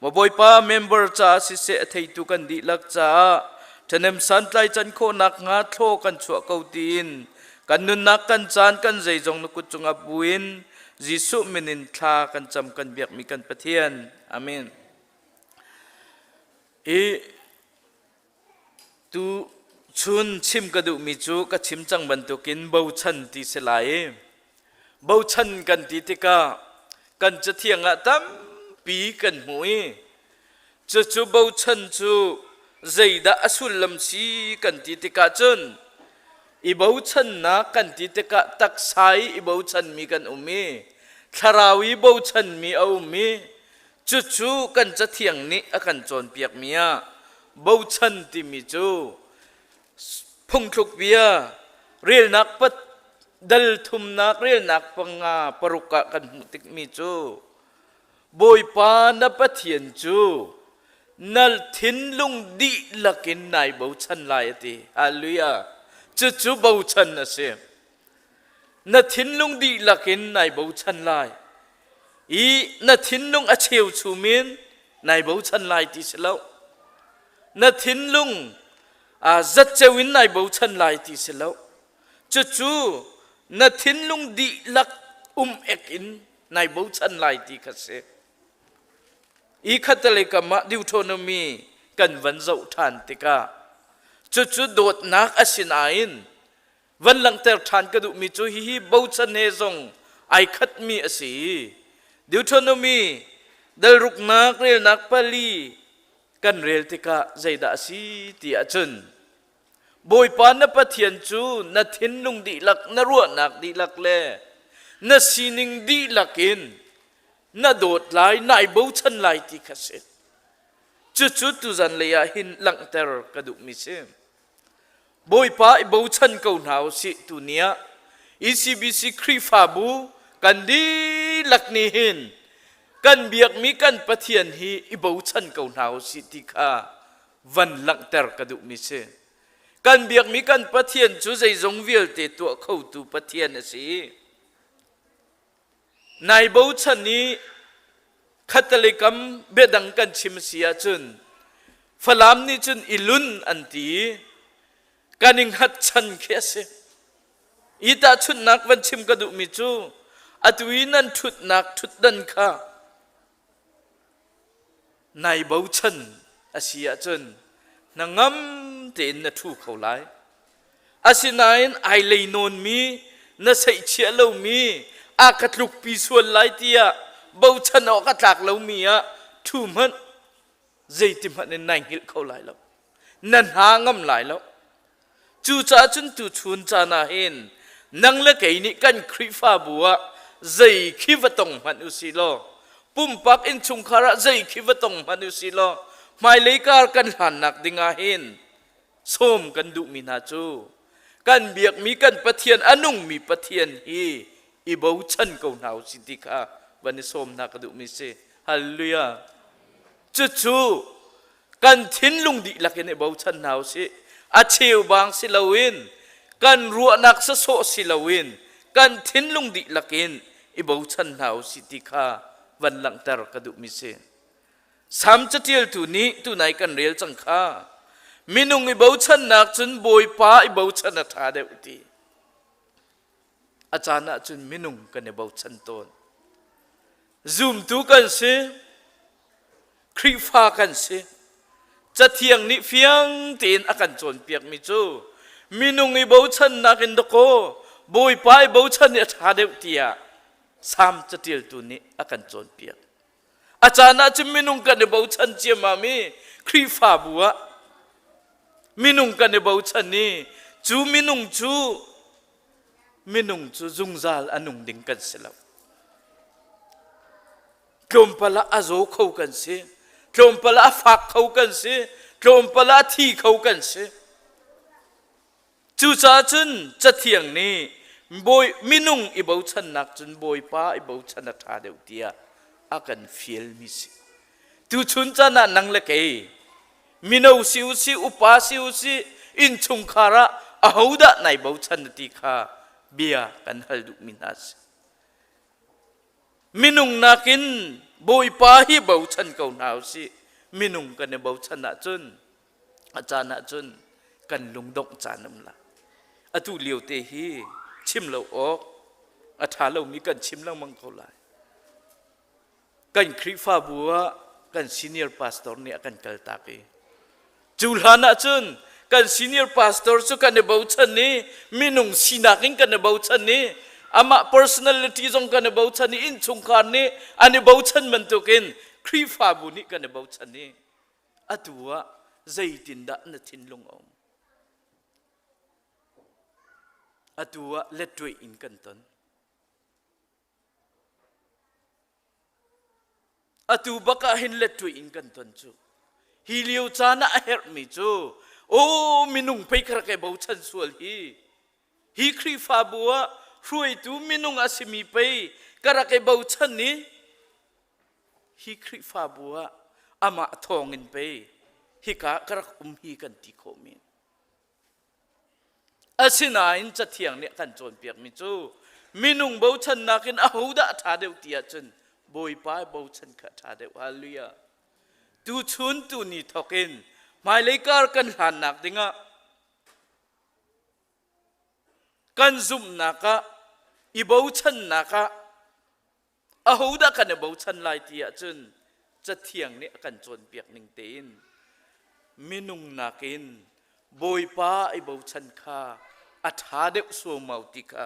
[SPEAKER 12] maw Bawipa member caah siseh a theitu kan dihlak caah ṭhahnem santlai can khawhnak hnga thlaw kan chuah ko tiin kan nunnak kan caan kan zeizong na kut cungah buin Jesuh min in thla kan cam kan biakmi kan Pathian. Amen. I tu chun chim ka duhmi cu ka chim cang bantukin bochan ti si lai. Bochan kan ti tikah kan cathiang ah tampi kan hmu i cucu bochan cu zeidah a sullam si kan ti tikah cun i bochannak kan ti tikah taksa i i bochanmi kan um i thlarau i bochanmi a um i cucu kan cathiang nih a kan cawnpiakmi ah bochan timi cu phungthluk bia relnak pat dal thumnak relnak panga paruk ah kan hmuh tikmi cu Bawipa na Pathian cu na thinlung dihlak in nai bochan lai a ti. Hallelujah. Cucu bochan a si. Na thinlung dihlak in nai bochan lai. I na thinlung a cheu chumin nai bochan lai ti si lo. Na thinlung a zatceu in nai bochan lai ti si lo. Cucu na thinlung dihlak um ek in nai bochan lai ti kha si. I khattelei kam ah Deuteronomy kan van zoh ṭhan tikah cucu dawtnak a si nain van langhter ṭhan ka duhmi cu hihi bochan he zong ai khatmi a si. Deuteronomy dalruknak relnak pali kan rel tikah zeidah a si ti ahcun Bawipa na Pathian cu na thinlung dihlak, na ruahnak dihlak le na sining dihlak in na dawt lai, nai bochan lai ti kha si. Cucu tuzan lei ah hin langhter ka duhmi si. Bawipa i bochan ko hna u sih tuni ah ECBC Khrihfabu kan dihlak nih hin kan biakmi kan Pathian hi i bochan ko hna u sih ti kha van langhter ka duhmi si. Kan biakmi kan Pathian cu zeizong vialte tuah khotu Pathian a si. Nai bochan i khattelei kam biadang kan chim si ahcun Falam nih cun i lun an ti kan i hngatchan khi a si. I tahchunhnak van chim ka duhmi cu atu i nan ṭhutnak ṭhutdan kha Nai bochan a si ahcun hnangam tein na ṭhu kho lai. Asinain ai lei nawnmi, na seihchiah lomi, a ka tlukpi sual lai tiah bochan awk a tlak lomi ah ṭhu hmanh zeiti hmanh in nai hngilh kho lai lo. Na hna ngam lai lo. Cucaah cun tuchun caan ah hin nang le kei nih kan Khrihfabu ah zei khi va tong hmanh u si law pumpak innchungkhar ah zei khi va tong hmanh u si law hmailei kar kan hlannak ding ah hin sawm kan duhmi hna cu kan biakmi kan Pathian a nungmi Pathian hi i bochan ko hna u si ti kha van i sawm hna ka duhmi si. Hallelujah. Cucu kan thinlung dihlak in i bochan hna usih. A cheubang si loin kan ruahnak sasawh si loin kan thinlung dihlak in i bochan hna usih ti kha van langhter ka duhmi si. Salm catialtu nih tunai kan rel cang kha minung i bochannak cun Bawipa i bochan a ṭha deuh ti. A caan ah cun minung kan i bochan tawn. Zumtu kan si, Khrihfa kan si. Cathiang nih fiang tein a kan cawnpiakmi cu minung i bochannak in dakaw Bawipa i bochan hi a ṭha deuh tiah Salm caṭialtu nih a kan cawnpiak. A caan ah cun minung kan i bochan ciammam i Khrihfabu ah minung kan i bochan i cu minung cu. Minung cu zungzal a nung ding kan si lo. Tlawmpal ah a zaw kho kan si. Tlawmpal ah a fak kho kan si. Tlawmpal ah a thi kho kan si. Cucaah cun Cathiang nih bawi minung i bochannak cun Bawipa i bochan a ṭha deuh tiah a kan fialmi si. Tuchun caan ah nang le kei mino si u si upa si u si innchungkhar ah ahodah nai bochan na ti kha bia kan hal duhmi hna si. Minung nakin Bawipa hi bochan ko hna u sih. Minung kan i bochan ahcun a caan ahcun kan lungdongh caan um la. Atu lio te hi chim lo awk a ṭha lomi kan chim lengmang ko lai. Kan Khrihfabu ah kan senior pastor nih a kan kaltak i cu hlan ahcun kan senior pastor cu kan i bochan i minung sinak in kan i bochan i amah personality zong kan i bochan i innchungkhar nih an i bochan bantukin Khrihfabu nih kan i bochan i atu ah zeitindah na thinlung a um? Atu ah lettuih in kan ton. Atu bak ah hin lettuih in kan ton cu. Hi lio caan ah a herhmi cu aw minung pei kha rak i bochan sual hi. Hi Khrihfabu ah hruaitu minung a simi pei ka rak i bochan i hi Khrihfabu ah amah thawngin pei hika ka rak um hi kan ti khawh men. Asinain Cathiang nih a kan cawnpiakmi cu minung bochannak in ahodah a ṭha deuh ti ahcun Bawipa bochan kha a ṭha deuh. Hallelujah. Tuchun tuni thawk in hmailei kar kan hlannak dingah kan zumhnak ah i bochannak ah Ahodah kan i bochan lai ti ahcun Cathiang nih a kan cawnpiak ning tein minung nakin Bawipa i bochan kha a ṭha deuh suaumau ti kha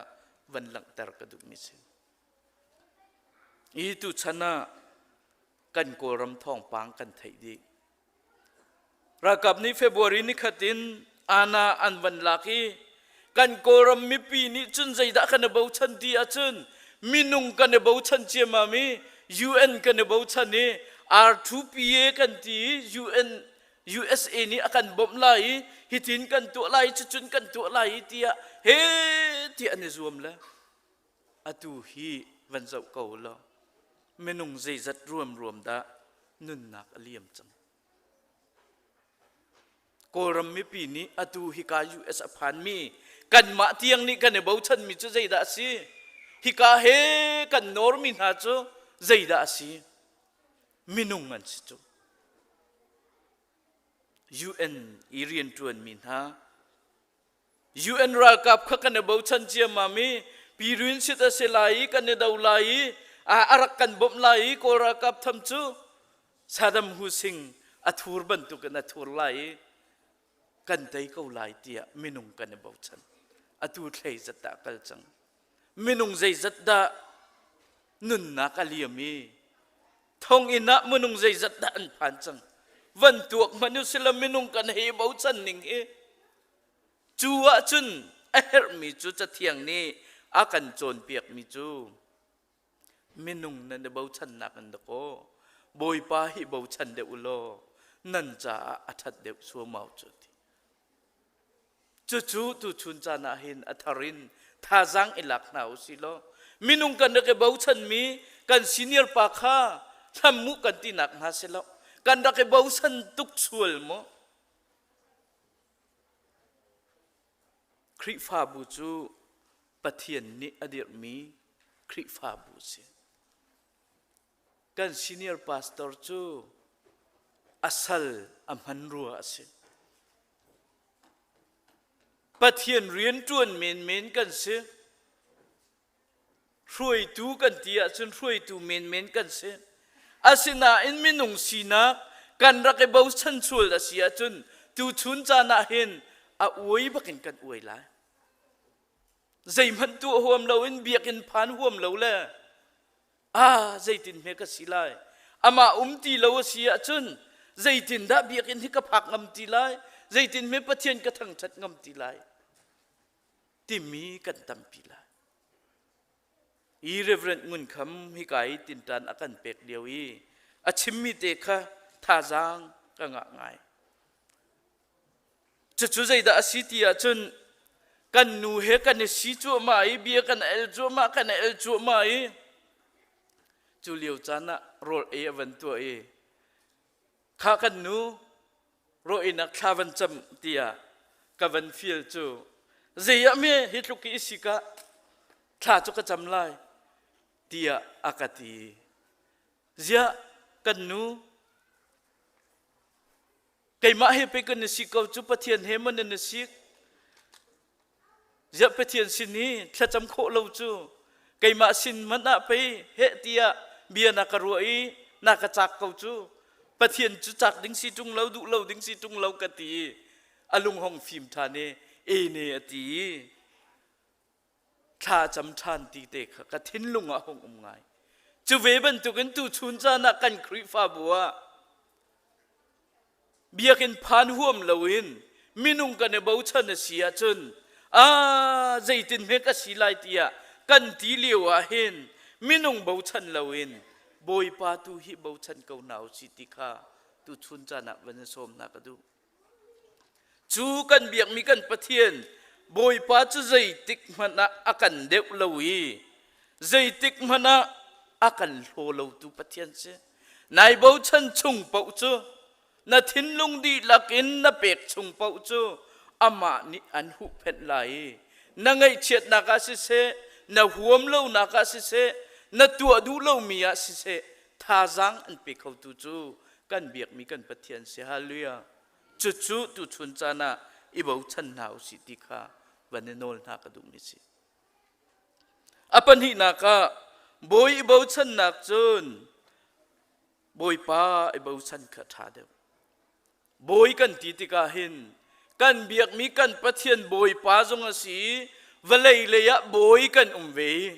[SPEAKER 12] van langhter ka duhmi si. Hi tuchan ah kan Kawlram thawngpang kan theih dih. Ralkap nih February nikhat in ana an van lak i kan Kawlram mipi nih cun zeidah kan i bochan ti ahcun minung kan i bochan ciammam i UN kan i bochan i R2PA kan ti i UN USA nih a kan bawmh lai i hitin kan tuah lai cucun kan tuah lai i tiah he ti an i zuam le atu hi van zoh ko law minung zeizat ruamruam dah nunnak a liam cang. Kawlram mipi nih atu hika US a phanmi kanmah tiang nih kan i bochanmi cu zeidah a si? Hika he kan nawrmi hna cu zeidah a si? Minung an si cu. UN i rianṭuanmi hna UN ralkap kha kan i bochan ciammam i Pirin sit a si lai i kan i do lai i a rak kan bawmh lai i Kawl ralkap tham cu Saddam Hussein a thur bantukin a thur lai i kan tei ko lai tiah minung kan i bochan. Atu thlei zat dah kal cang. Minung zeizat dah nunnak a liam i thonginn ah minung zeizat dah an phan cang. Van tuak hmanh u sila minung kan hei bochan ning hi Cu ahcun a herhmi cu Cathiang nih a kan cawnpiakmi cu minung nan i bochannak in dakaw Bawipa hi bochan deuh u law nan caah a ṭhat deuh suaumau cu ti. Cucu tuchun caan ah hin a thar in thazaang i lak hna u sih law minung kan rak i bochanmi kan senior pa kha hlam mu kan tinak hna si lo kan rak i bochan tuk sual maw Khrihfabu cu Pathian nih a dirhmi Khrihfabu a si. Kan senior pastor cu a sal a hmanrua a si. Pathian rianṭuan menmen kan si. Hruaitu kan ti ahcun hruaitu menmen kan si. Asinain minung sinak kan rak i bochan sual a si ahcun tuchun caan ah hin a uai bakin kan uai lai. Zeihmanh tuah huam loin biakinn phan huam lo le ah zeitin hme ka si lai. Amah um ti lo a si ahcun zeitindah biakinn hi ka phak ngam ti lai? Zeitin hme Pathian ka thangṭhat ngam ti lai? Timi kan tampi lai. I Reverend Ngun Kham hika i tinṭan a kan pek lio i a chimmi te kha thazaang ka ngah ngai. Cucu zeidah a si ti ahcun kan nu he kan i si cuahmah i bia kan el cuahmah kan el cuahmah i cu lio caan ah rawl ei a van tuah i kha kan nu rawl einak thla van cam tiah ka van fial cu zei ah me hi tluk i si ka thla cu ka cam lai tiah a ka ti ziah kan nu Keimah he pei kan i si ko cu Pathian he maw nan i sik? Ziah Pathian sin hi thlacam khawh lo cu keimah sin hmanh ah pei heh tiah bia na ka ruah i na ka cak ko cu Pathian cu cak ding si ṭung lo duh lo ding si ṭung lo ka ti i a lung hong fim ṭhan i e ne a ti i thla cam ṭhan ti te kha ka thinlung ah hung um ngai. Cu ve bantukin tuchun caan ah kan Khrihfabu ah biakinn phan huam loin minung kan i bochan a si ahcun a zeitin hme ka si lai tiah kan ti lio ah hin minung bochan loin Bawipa tu hi bochan ko hna u si ti kha tuchun caan ah van i sawm hna ka duh. Cu kan biakmi kan Pathian Bawipa cu zeitik hmanh ah a kan deuh lo i zeitik hmanh ah a kan hlaw lotu Pathian si. Nai bochan chung paoh cu na thinlung dihlak in na pek chung paoh cu amah nih an huhphenh lai i na ngaihchiatnak ah siseh, na huam lonak ah siseh, na tuah duh lomi ah siseh, thazaang an pe khotu cu kan biakmi kan Pathian si. Hallelujah. Cucu tuchun caan ah i bochan hna usih ti kha van i nawl hna ka duhmi si. A pahnihnak ah bawi i bochannak cun Bawipa i bochan kha ṭha deuh. Bawi kan ti tikah hin kan biakmi kan Pathian Bawipa zong a si i vawlei lei ah bawi kan um ve i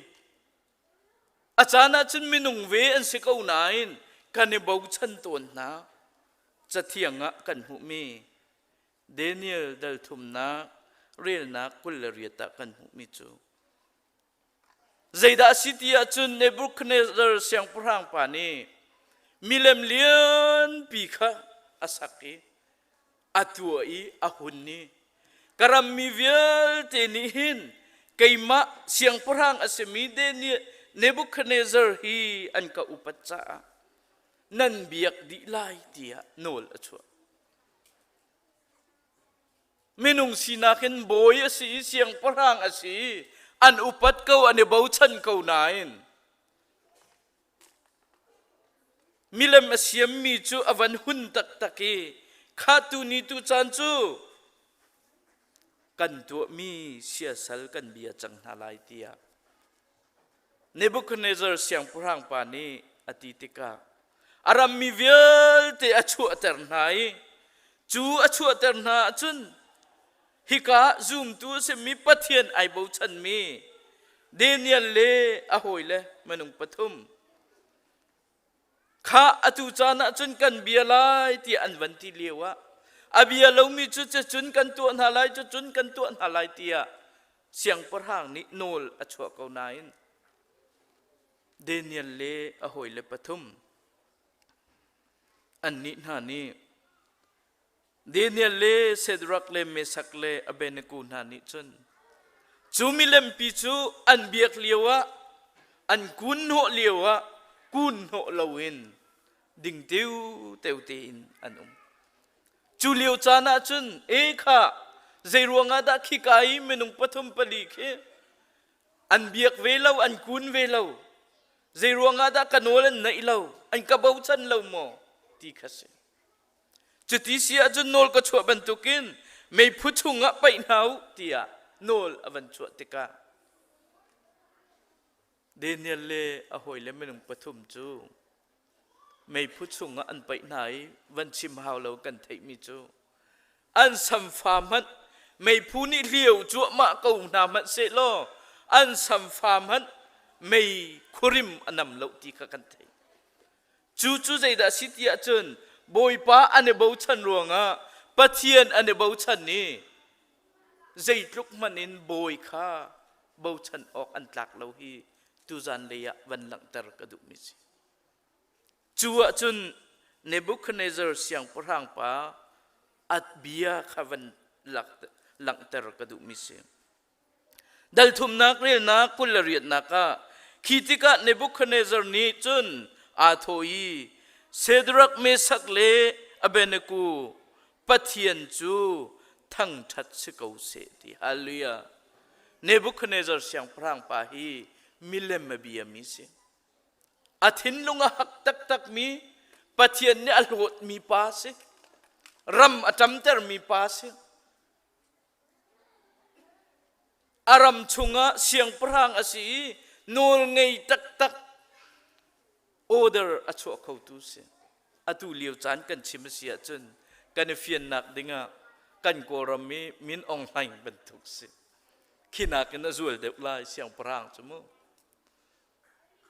[SPEAKER 12] A caan ahcun minung ve an si ko nain kan i bochan tawn hna. Cathiang ah kan hmuhmi Daniel dal thumnak relnak 28 ah kan hmuhmi cu zeidah a si ti ahcun Nebuchadnezzar siangpahrang pa nih milem lianpi kha a sak i a tuah i a hun i ka rammi vialte nih hin keimah siangpahrang a simi Nebuchadnezzar hi an ka upat caah nan biak dih lai tiah nawl a chuah. Minung sinak in bawi a si i siangpahrang a si i an upat ko an i bochan ko nain Milem a siammi cu a van hun taktak i kha tuni tu caan cu kan tuahmi siasal kan bia cang hna lai tiah Nebuchadnezzar siangpahrang pa nih a ti tikah a rammi vialte a chuahter hna i cu a chuahter hna ahcun hika ah zumtu a simi Pathian ai bochanmi Daniel le a hawile minung pathum kha atu caan ah cun kan bia lai tiah an van ti lio ah a bia lomi cu cun kan tuah hna lai cucun kan tuah hna lai tiah siangpahrang nih nawl a chuah ko nain Daniel le a hawile pathum annih hna nih Daniel le Shadrach le Meshach le Abednego hna nih cun cu milempi cu an biak lioah an kun hnawh lioah kun hnawh loin ding teu tein an um. Cu lio caan ah cun e kha zei ruangah dah khika i minung pathum pali khi an biak ve lo an kun ve lo zei ruangah dah ka nawl an naih lo an ka bochan lo maw ti kha si. Cuti si ahcun nawl ka chuah bantukin meiphu chungah paih hna u tiah nawl a van chuah tikah Daniel le a hawile minung pathum cu meiphu chungah an paih hna i van chim hau lo kan theihmi cu an samfa hmanh meiphu nih hlio cuahmah ko hna hmanh sehlaw an samfa hmanh mei khurim a nam lo ti kha kan theih. Cu cu zeidah a si ti ahcun Bawipa an i bochan ruangah Pathian an i bochan i. Zeitluk hmanh in bawi kha bochan awk an tlak lo hi tuzan lei ah van langhter ka duhmi si. Cu ahcun Nebuchadnezzar siangpahrang pa at bia kha van langhter ka duhmi si. Dal thumnak relnak 28nak ah khi tikah Nebuchadnezzar nih cun aa thawh i Shadrach, Meshach le Abednego Pathian cu thangṭhat si ko seh ti. Hallelujah. Nebuchadnezzar siangpahrang pa hi milem a biami si. A thinlung a hak taktakmi Pathian nih a hlawtmi pa si. Ram a ṭamtermi pa si. A ram chungah siangpahrang a si i nawl ngei taktak order a chuah khotu si. Atu lio caan kan chim a si ahcun kan i fiannak dingah kan Kawlram i Min Aung Hlaing bantuk si. Khi nakin a zual deuh lai siangpahrang cu mu.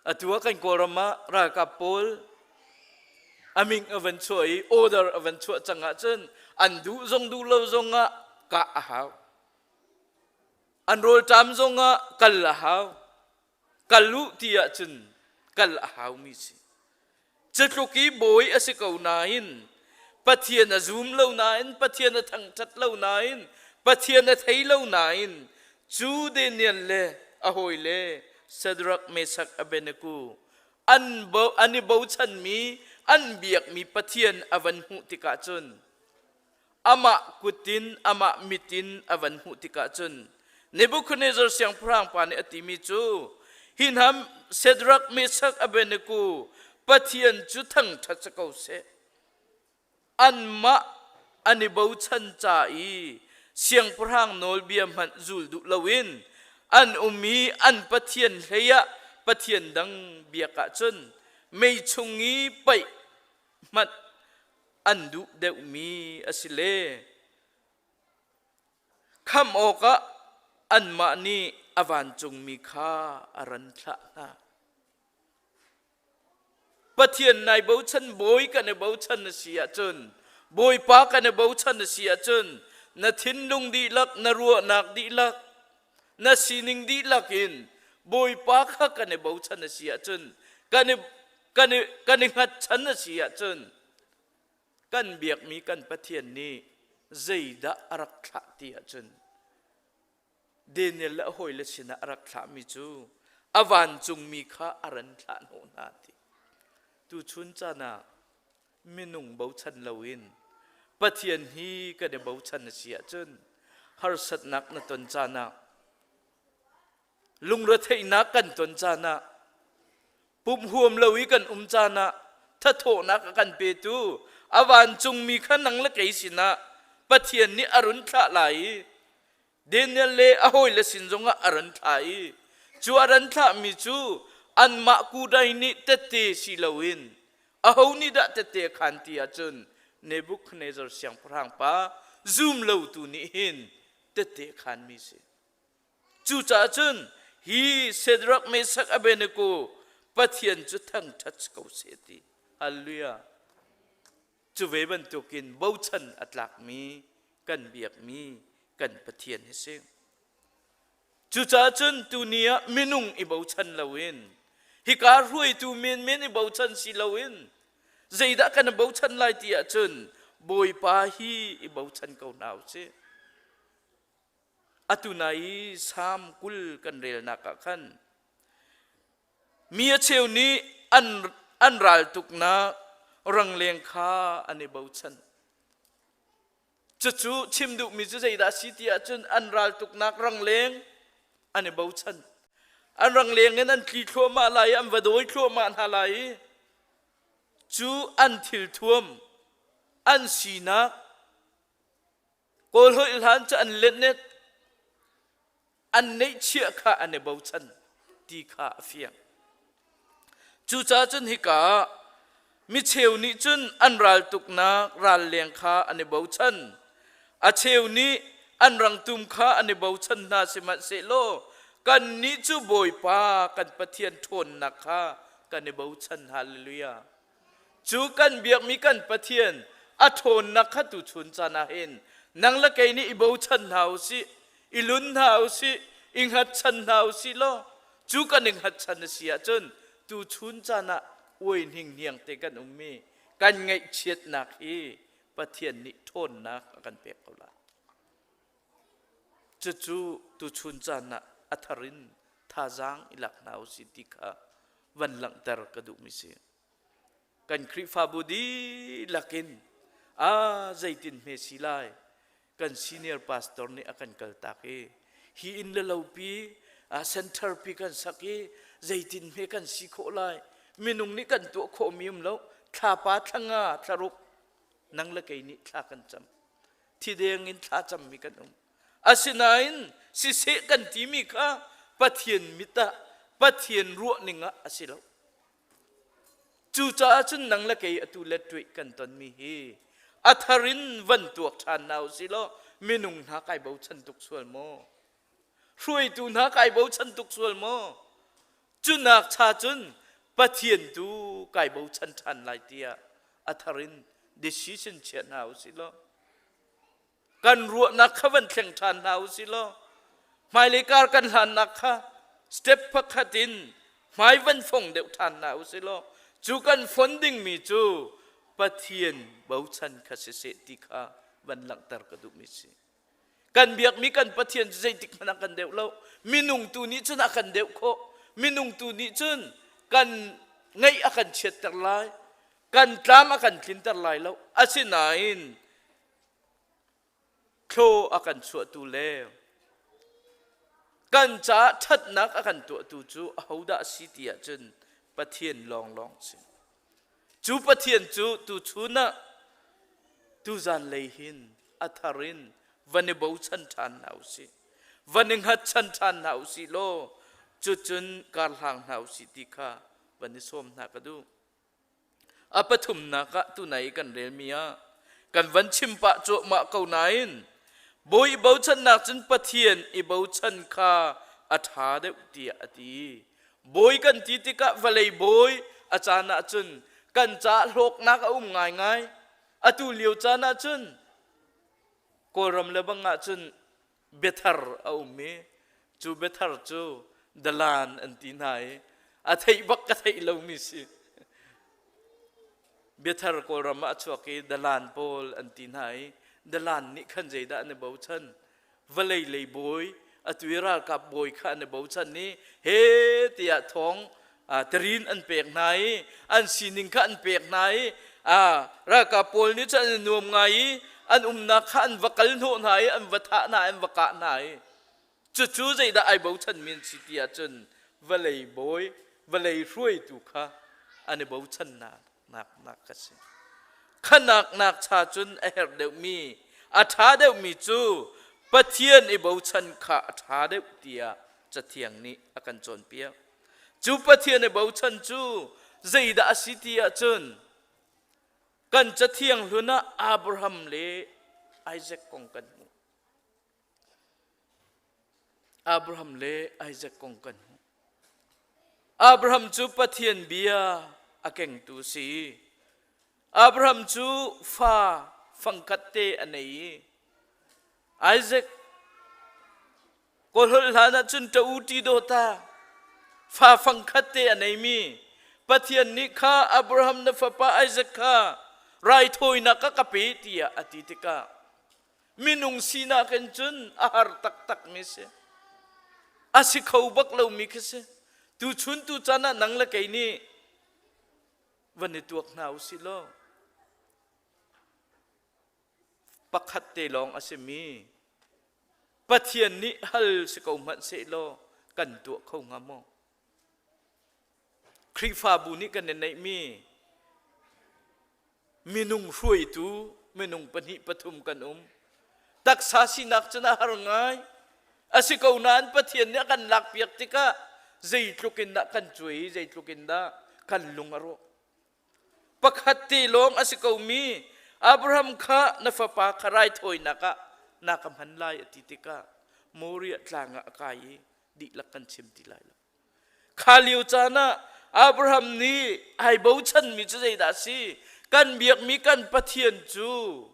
[SPEAKER 12] Atu ah kan Kawlram ah ralkap pawl a ming a van chuah i order a van chuah cang ahcun an duh zong duh lo zong ah kah a hau. An rawlṭam zong ah kal a hau. Kal u ti ahcun kal a haumi si. Cutluk i bawi a si ko nain Pathian a zum lo nain Pathian a thangṭhat lo nain Pathian a thei lo nain cu Daniel le a hawile Shadrach, Meshach, Abednego an bo, an i bochanmi an biakmi Pathian a van hmuh tikah cun amah kut in amah mit in a van hmuh tikah cun Nebuchadnezzar siangpahrang pa nih a timi cu hi hna Shadrach, Meshach, Abednego Pathian cu thangṭhat si ko seh. Anmah an i bochan ca i siangpahrang nawlbia hmanh zul duh loin an um i an Pathian hlei ah Pathian dang biak ahcun mei chung i paih hmanh an duh deuhmi a si le khamh awkah anmah nih a vancungmi kha a ran thlah hna. Pathian nai bochan bawi kan i bochan a si ahcun Bawipa kan i bochan a si ahcun na thinlung dihlak na ruahnak dihlak na sining dihlak in Bawipa kha kan i bochan a si ahcun kan i kan i kan i hngatchan a si ahcun kan biakmi kan Pathian nih zeidah a rak thlah ti ahcun Daniel le a hawile sinah a rak thlahmi cu a vancungmi kha a ran thlah hnawh hna ti. Tuchun caan ah minung bochan loin Pathian hi kan i bochan a si ahcun harsatnak na ton caan ah lungretheihnak kan ton caan ah pumh huam lo i kan um caan ah thathawhnak a kan petu a vancungmi kha nang le kei sinah Pathian nih a run thlah lai i Daniel le a hawile sin zongah a run thlah i cu a run thlahmi cu anmah kudai nih tette si loin aho nih dah tette a khaan ti ahcun Nebuchadnezzar siangpahrang pa zum lotu nih hin tette a khaanmi si. Cucaah cun hi Shadrach, Meshach, Abednego Pathian cu thangṭhat ko seh ti. Hallelujah. Cu ve bantukin bochan a tlakmi kan biakmi kan Pathian hi si. Cucaah cun tuni ah minung i bochan loin hika hruaitu menmen i bochan si loin zeidah kan i bochan lai ti ahcun Bawipa hi i bochan ko hna usih. Atu nai i Salm 20 kan relnak ah khan mi a cheu nih an, an raltuknak rangleng kha an i bochan. Cucu chim duhmi cu zeidah a si ti ahcun an raltuknak rangleng an i bochan. An rangleng in an tli thluahmah lai i an va dawi thluahmah hna lai i cu an thilthuam an sinak Kawl holh hlan cu an letnet an neihchiah kha an i bochan ti kha a fiang. Cucaah cun hika ah micheu nih cun an raltuknak ralleng kha an i bochan. A cheu nih an rangtum kha an i bochan hna sihmanhsehlaw kannih cu Bawipa kan Pathian ṭhawnnak kha kan i bochan. Hallelujah. Cu kan biakmi kan Pathian a ṭhawnnak kha tuchun caan ah hin nang le kei nih i bochan hna u sih. I lun hna usih, i hngatchan hna usih law cu kan i hngatchan a si ahcun tuchun caan ah uai hninghniang te kan ummi kan ngaihchiatnak hi Pathian nih ṭhawnnak a kan pek ko lai. Cucu tuchun caan ah a thar in thazaang i lak hna usih ti kha van langhter ka duhmi si. Kan Khrihfabu dihlak in a zeitin hme si lai kan senior pastor nih a kan kaltak i hi inn le lopi center pi kan sak i zeitin hme kan si khawh lai minung nih kan tuah khawhmi um lo thlapa thlanga thlaruk nang le kei nih thla kan cam thideng in thla cammi kan um asinain siseh kan timi kha Pathian mit ah Pathian ruah ning ah a si lo Cucaah cun nang le kei atu le tuih kan tonmi hi a thar in van tuak ṭhan hna usih law minung hna kai bochan tuk sual maw? Hruaitu hna kai bochan tuk sual maw? Cunak cha cun Pathian tu kai bochan ṭhan lai tiah a thar in decision chia hna usih law kan ruahnak kha van thleng ṭhan hna usih law hmailei kar kan hlannak kha step pakhat in hmai van fong deuh ṭhan hna usih law cu kan fon dingmi cu Pathian bochan kha siseh ti kha van langhter ka duhmi si. Kan biakmi kan Pathian cu zeitik hmanh ah kan deuh lo. Minung tu nih cun a kan deuh khawh. Minung tu nih cun kan ngaih a kan chiatter lai. Kan tlam a kan tlinter lai lo. Asinain Thlaw a kan chuahtu le kan caah ṭhatnak a kan tuahtu cu ahodah a si ti ahcun Pathian lawnglawng a si. Cu Pathian cu tuchun ah tuzan lei hin a thar in van i bochan ṭhan hna usih. Van i hngatchan ṭhan hna usih law cucun karhlang hna usih ti kha van i sawm hna ka duh. A pathumnak ah tunai i kan relmi ah kan van chim pah cuahmah ko nain bawi i bochannak cun Pathian i bochan kha a ṭha deuh tiah a ti. Bawi kan ti tikah vawlei bawi a caan ah cun kan caah hlawknak a um ngaingai. Atu lio caan ah cun Kawlram le bang ah cun biathar a um i cu biathar cu dalan an ti hna i a theih bak ka theih lomi si biathar kawlram ah a chuak i dalan pawl an ti hna i dalan nih khan zeidah an i bochan vawlei lei bawi atu i ralkap bawi kha an i bochan i he tiah thawng tarin an pek hna i an sining kha an pek hna i ralkap pawl nih cun an i nuam ngai i an umnak kha an va kal hnawh hna i an va thah hna an va kah hna i cucu zeidah ai bochanmi an si ti ahcun vawlei bawi vawlei hruaitu kha an i bochannak nak nak ka si khanak nak cha cun a herh deuhmi a ṭha deuhmi cu Pathian i bochan kha a ṭha deuh tiah Cathiang nih a kan cawnpiak. Cu Pathian i bochan cu zeidah a si ti ahcun kan Cathiang hlun ah Abraham le Isaac kong kan hmuh. Abraham le Isaac kong kan hmuh. Abraham cu Pathian bia a kengtu a si. Abraham cu fa fangkhat te a nei i Isaac Kawlholh hlan ah cun ṭa u ṭi dawta fa fangkhat te a neimi Pathian nih kha Abraham na fapa Isaac kha raithawinak ka ka pe tiah a ti tikah minung sinak in cun a har taktakmi si. A si kho bak lomi khi si. Tuchun tu caan ah nang le kei nih van i tuak hna usih law pakhat te lawng a simi Pathian nih hal si ko hmanh sehlaw kan tuah kho hnga maw? Khrihfabu nih kan i neihmi minung hruaitu minung pahnih pathum kan um. Taksa sinak cun a har ngai. A si ko nain Pathian nih a kan lakpiak tikah zeitluk in dah kan cuai i zeitluk in dah kan lung a rawh. Pakhat te lawng a si komi Abraham kha na fapa kha raithawinak ah na ka hman lai a ti tikah Moriah tlang ah a kai i dihlak kan chim ti lai lo. Kha lio caan ah Abraham nih ai bochanmi cu zeidah a si? Kan biakmi kan Pathian cu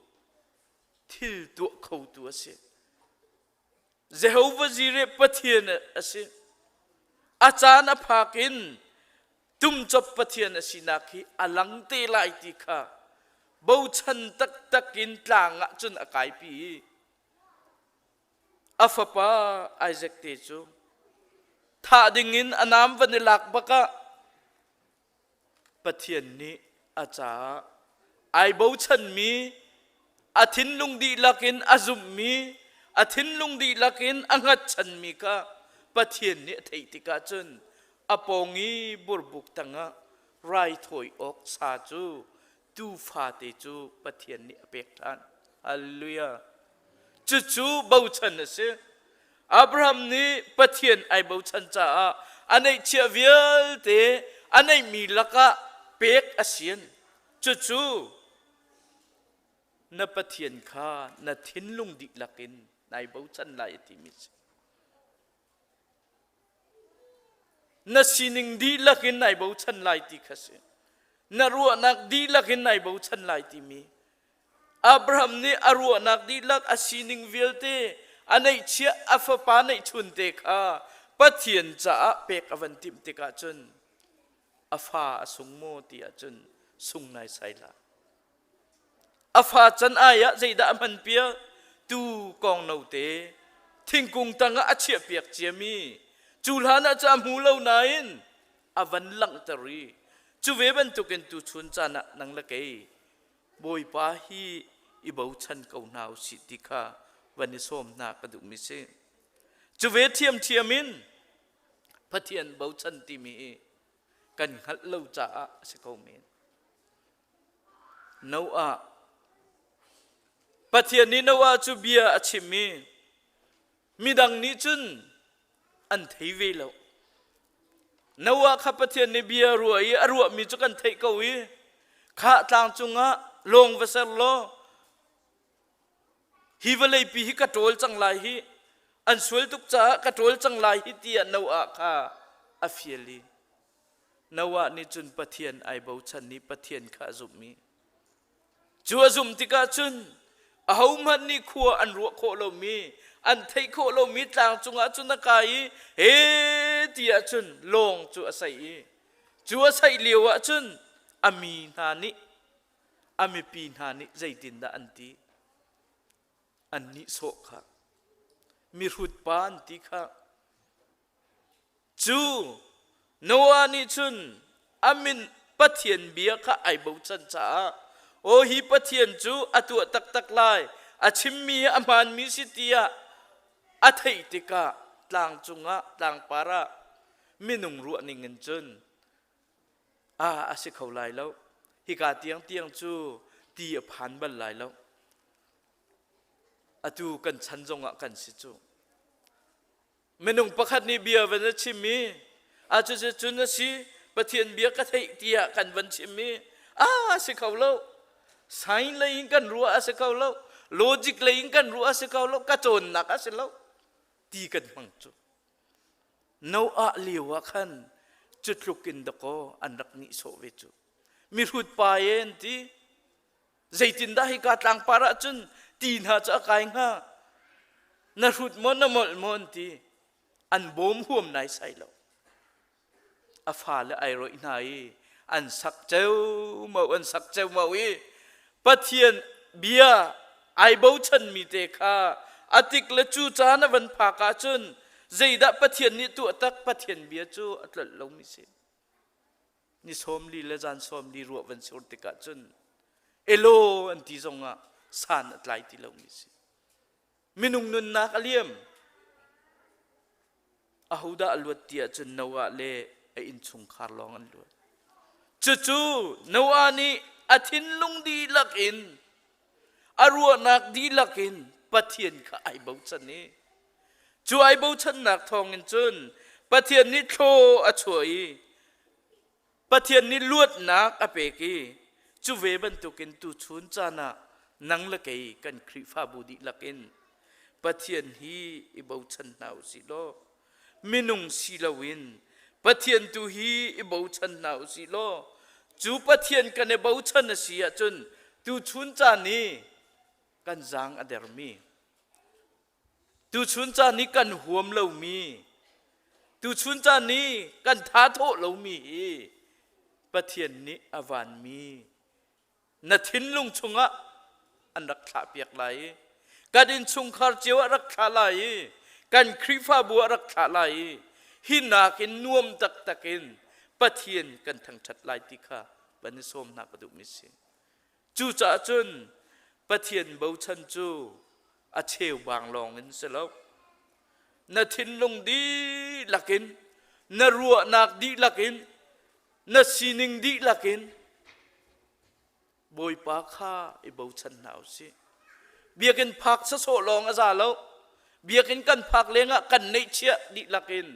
[SPEAKER 12] thil tuah khotu a si. Jehovah Jireh Pathian a si. A caan a phak in tumcop Pathian a sinak hi a lang te lai ti kha bochan taktak in tlang ah cun a kaipi i a fapa Isaac te cu thah dingin a naam van i lak bak ah Pathian nih a caah ai bochanmi a thinlung dihlak in a zumhmi a thinlung dihlak in a hngatchanmi kha Pathian nih a theih tikah cun a pawng i burbuk tangah raithawi awk sa cu tuufa te cu Pathian nih a pek ṭhan. Hallelujah. Cucu bochan a si. Abraham nih Pathian ai bochan caah a neihchiah vialte a neihmi lakah pek a sian. Cucu na Pathian kha na thinlung dihlak in nai bochan lai a timi si. Na sining dihlak in nai bochan lai ti kha si. Na ruahnak dihlak in nai bochan lai timi. Abraham nih a ruahnak dihlak a sining vialte a neihchiah a fapa neihchun te kha Pathian caah pek a van timh tikah cun a fa a sung maw ti ahcun sung naisai hlah. A fa can ai ah zeidah a hman piak? Tu kong note thingkung tangah a chiah piak ciami cu hlan ah cu a hmu lo nain a van langhter i cu ve bantukin tuchun caan ah nang le kei Bawipa hi i bochan ko hna usih ti kha van i sawm hna ka duhmi si. Cu ve ṭhiamṭhiam in Pathian bochan timi hi kan hngalh lo caah a si ko men. Noah Pathian nih Noah cu bia a chim i midang nih cun an thei ve lo. Noah kha Pathian nih bia ruah i a ruahmi cu kan theih ko i kha tlang cungah lawng va ser law hi vawleipi hi ka ṭawl cang lai hi an sual tuk caah ka ṭawl cang lai hi tiah Noah kha a fial i Noah nih cun Pathian ai bochan i Pathian kha a zumh i cu a zumh tikah cun ahohmanh nih khua an ruah khawh lomi an theih khawh lomi tlang cungah cun a kai i he ti ahcun lawng cu a saih i cu a saih lio ah cun a mi hna nih a mipi hna nih zeitindah an ti an nihsawh kha mihrut pa an ti kha Cu Noah nih cun a min Pathian bia kha ai bochan caah aw hi Pathian cu a tuah taktak lai a chimmi hi a hmaanmi si tiah a theih tikah tlang cungah tlangpar ah minung ruah ning in cun a a si kho lai lo hika tiangtiang cu ti a phan bal lai lo atu kan chan zongah kan si cu Minung pakhat nih bia van a chim i a cuticun a si Pathian bia ka theih tiah kan van chim i a a si kho lo sign lei in kan ruah a si kho lo logic lei in kan ruah a si kho lo ka cawnnak a si lo ti kan hmang cu Noah lio ah khan cu tluk in dakaw an rak nihsawh ve cu mihrut pa e an ti Zeitindah hika tlangpar ah cun ti hna cu a kai hnga? Na hrut maw na molh maw an ti. An bawm huam naisai lo. A fale ai roih hna i an sak ceumau an sak ceumau i Pathian bia ai bochanmi te kha a tik le cu caan a van phak ahcun zeidah Pathian nih tuah tak Pathian bia cu a tlolh lomi si. Ni 40 le zan 40 ruah van sur tikah cun elo an ti zongah san a tlai ti lomi si. Minung nunnak a liam. Ahodah a luat ti ahcun Noah le a innchungkhar lawng an luat. Cucu Noah nih a thinlung dihlak in a ruahnak dihlak in Pathian kha ai bochan i cu ai bochannak thawngin cun Pathian nih thlaw a chuah i Pathian nih luatnak a pek i cu ve bantukin tuchun caan ah nang le kei kan Khrihfabu dihlak in Pathian hi i bochan hna u sih law minung si loin Pathian tu hi i bochan hna u sih law cu Pathian kan i bochan a si ahcun tuchun caan i kan zaang a dermi. Tuchun caan i kan huam lomi, tuchun caan i kan tha thawh lomi hi Pathian nih a vanmi na thinlung chungah an rak thlahpiak lai i kan innchungkhar cio ah rak thlah lai i kan Khrihfabu ah rak thlah lai i hi nakin nuam taktak in Pathian kan thangṭhat lai ti kha van i sawm hna ka duhmi si. Cucaah cun Pathian bochan cu a cheubang lawng in si lo. Na thinlung dihlak in, na ruahnak dihlak in, na sining dihlak in Bawipa kha i bochan hna u sih. Biakinn phak sawsawh lawng a za lo. Biakinn kan phak lengah kan neihchiah dihlak in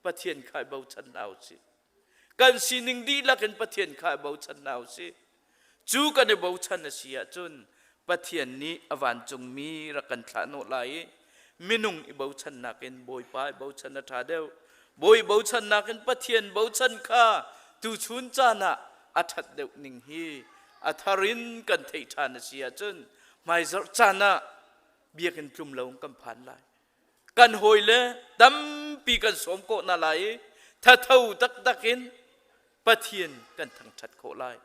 [SPEAKER 12] Pathian kha i bochan hna u sih. Kan sining dihlak in Pathian kha i bochan hna u sih. Cu kan i bochan a si ahcun Pathian nih a vancungmi rak kan thlah hnawh lai i minung i bochannak in Bawipa i bochan a ṭha deuh. Bawi bochannak in Pathian bochan kha tuchun caan ah a ṭhat deuh ning hi a thar in kan theih ṭhan a si ahcun hmaizarh caan ah biakinn tlum lo kan phan lai. Kan hawile tampi kan sawm kawh hna lai i thatho taktak in Pathian kan thangṭhat khawh lai.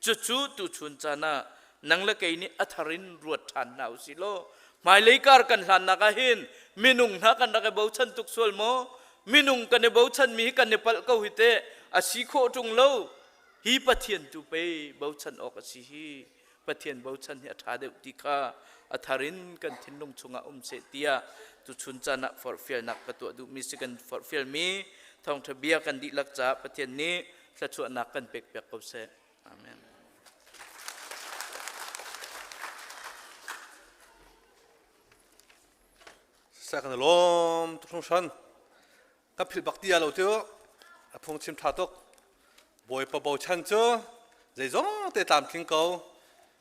[SPEAKER 12] Cucu tuchun caan ah nang le kei nih a thar in ruat ṭhan hna u sih law hmailei kar kan hlannak ah hin minung hna kan rak i bochan tuk sual maw? Minung kan i bochanmi hi kan i palh ko hi teh a si khawh ṭung lo. Hi Pathian tu pei bochan awk a si hi. Pathian bochan hi a ṭha deuh ti kha a thar in kan thinlung chungah um seh tiah tuchun caan ah forhfialnak ka tuah duhmi si kan forhfialmi thawngṭha bia kan dihlak caah Pathian nih thluachuahnak kan pekpiak ko seh. Amen.
[SPEAKER 3] Sa kan lawm tuk hringhran. Ka philh bak ti lo cu a phungchim ṭha tuk. Bawipa bochan cu zeizong te tlamtling ko.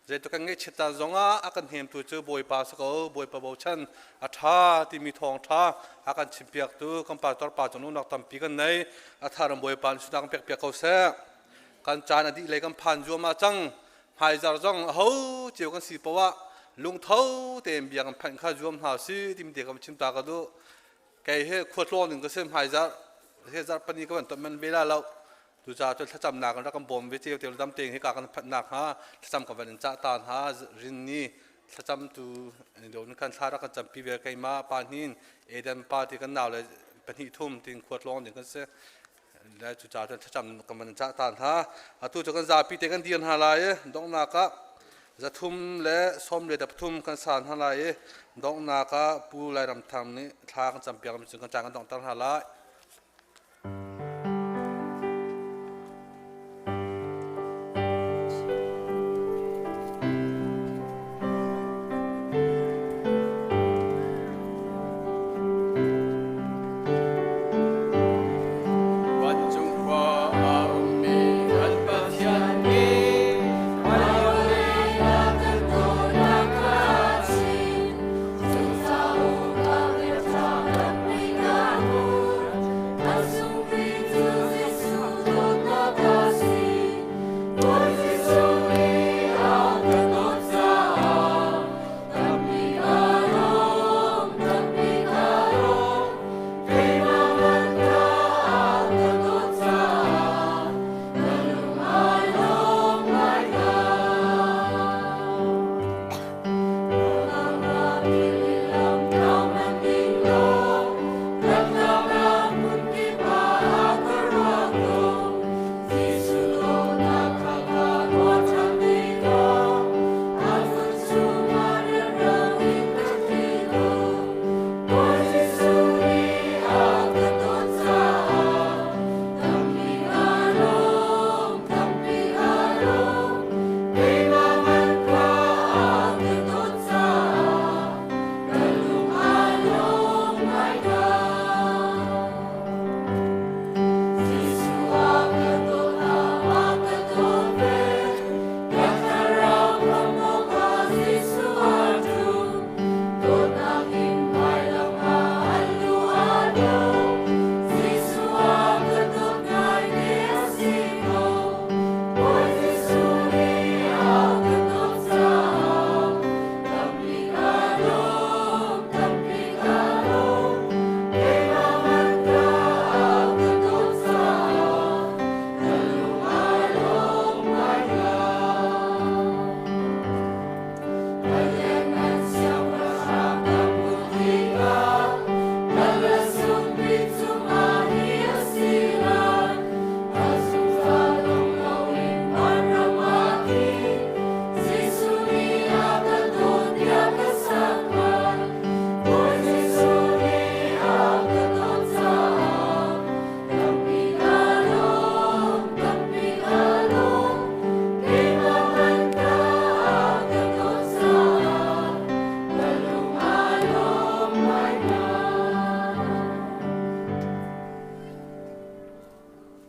[SPEAKER 3] Zeitluk kan ngaihchiat caan zongah a kan hnemtu cu Bawipa si ko. Bawipa bochan a ṭha timi thawngṭha a kan chimpiaktu kan pastor pa cung nunnak tampi kan nei. A tharam Bawipa nih sunak pekpiak ko seh. Kan caan a dih lei kan phan zuam ah cang. Hmaizar zong aho cio kan si poah ah lungtho tein bia kan phanh kha zuam hna si timi te kan chim ta ka duh. Kei hi khuatlawn in ka si hmaizarh he zarh pani ka van ton man ve la lo tucaah cun thlacamnak in rak kan bawm ve ceu te dam tein hika kan phanhnak hnga thlacam ka van in cah ta hna rin ni thlacam tu do kan thla rak kan campi ve keimah pa hnin Eden pa ti kan nau le pahnih thum tin khuatlawng ding kan si le cucaah cun thlacam kan van cah ta hna atu cu kan zapi te kan dir hna lai i donghnak ah 313 kan sa hna lai i donghnak ah Pu Lairam Thang nih thla kan campiak mi cu kan caan kan donghter hna lai.
[SPEAKER 7] Vancung khua a ummi kan Pathian nih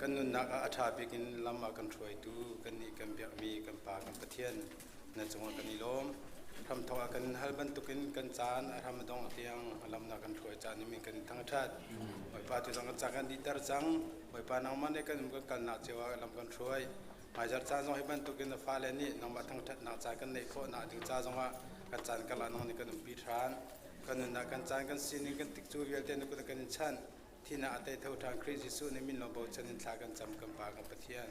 [SPEAKER 4] Kan nunnak ah a ṭha bik in lam a kan hruaitu kannih kan biakmi kan Pa kan Pathian na cungah kan i lawm. Hramthawk ah kan hal bantukin kan caan a hram a dongh tiang lam na kan hruai caan min kan thangṭhat. Bawipa tu zong kan caan kan dihter cang. Bawipa nangmah nih kan um kan kalnak cio ah lam kan hruai. Hmaizarh caan zong hi bantukin na fale nih nangmah thangṭhatnak caan kan neih khawh nak ding ca zongah kan caan karlak nang nih kan umpi ṭhan. Kan nunnak kan caan kan sining kan tikcu vialte na kut ah kan in chanh. Thihnak a tei tho ṭhan Khrih Jesuh nih min lawng bochan in thla kan cam kan Pa kan Pathian.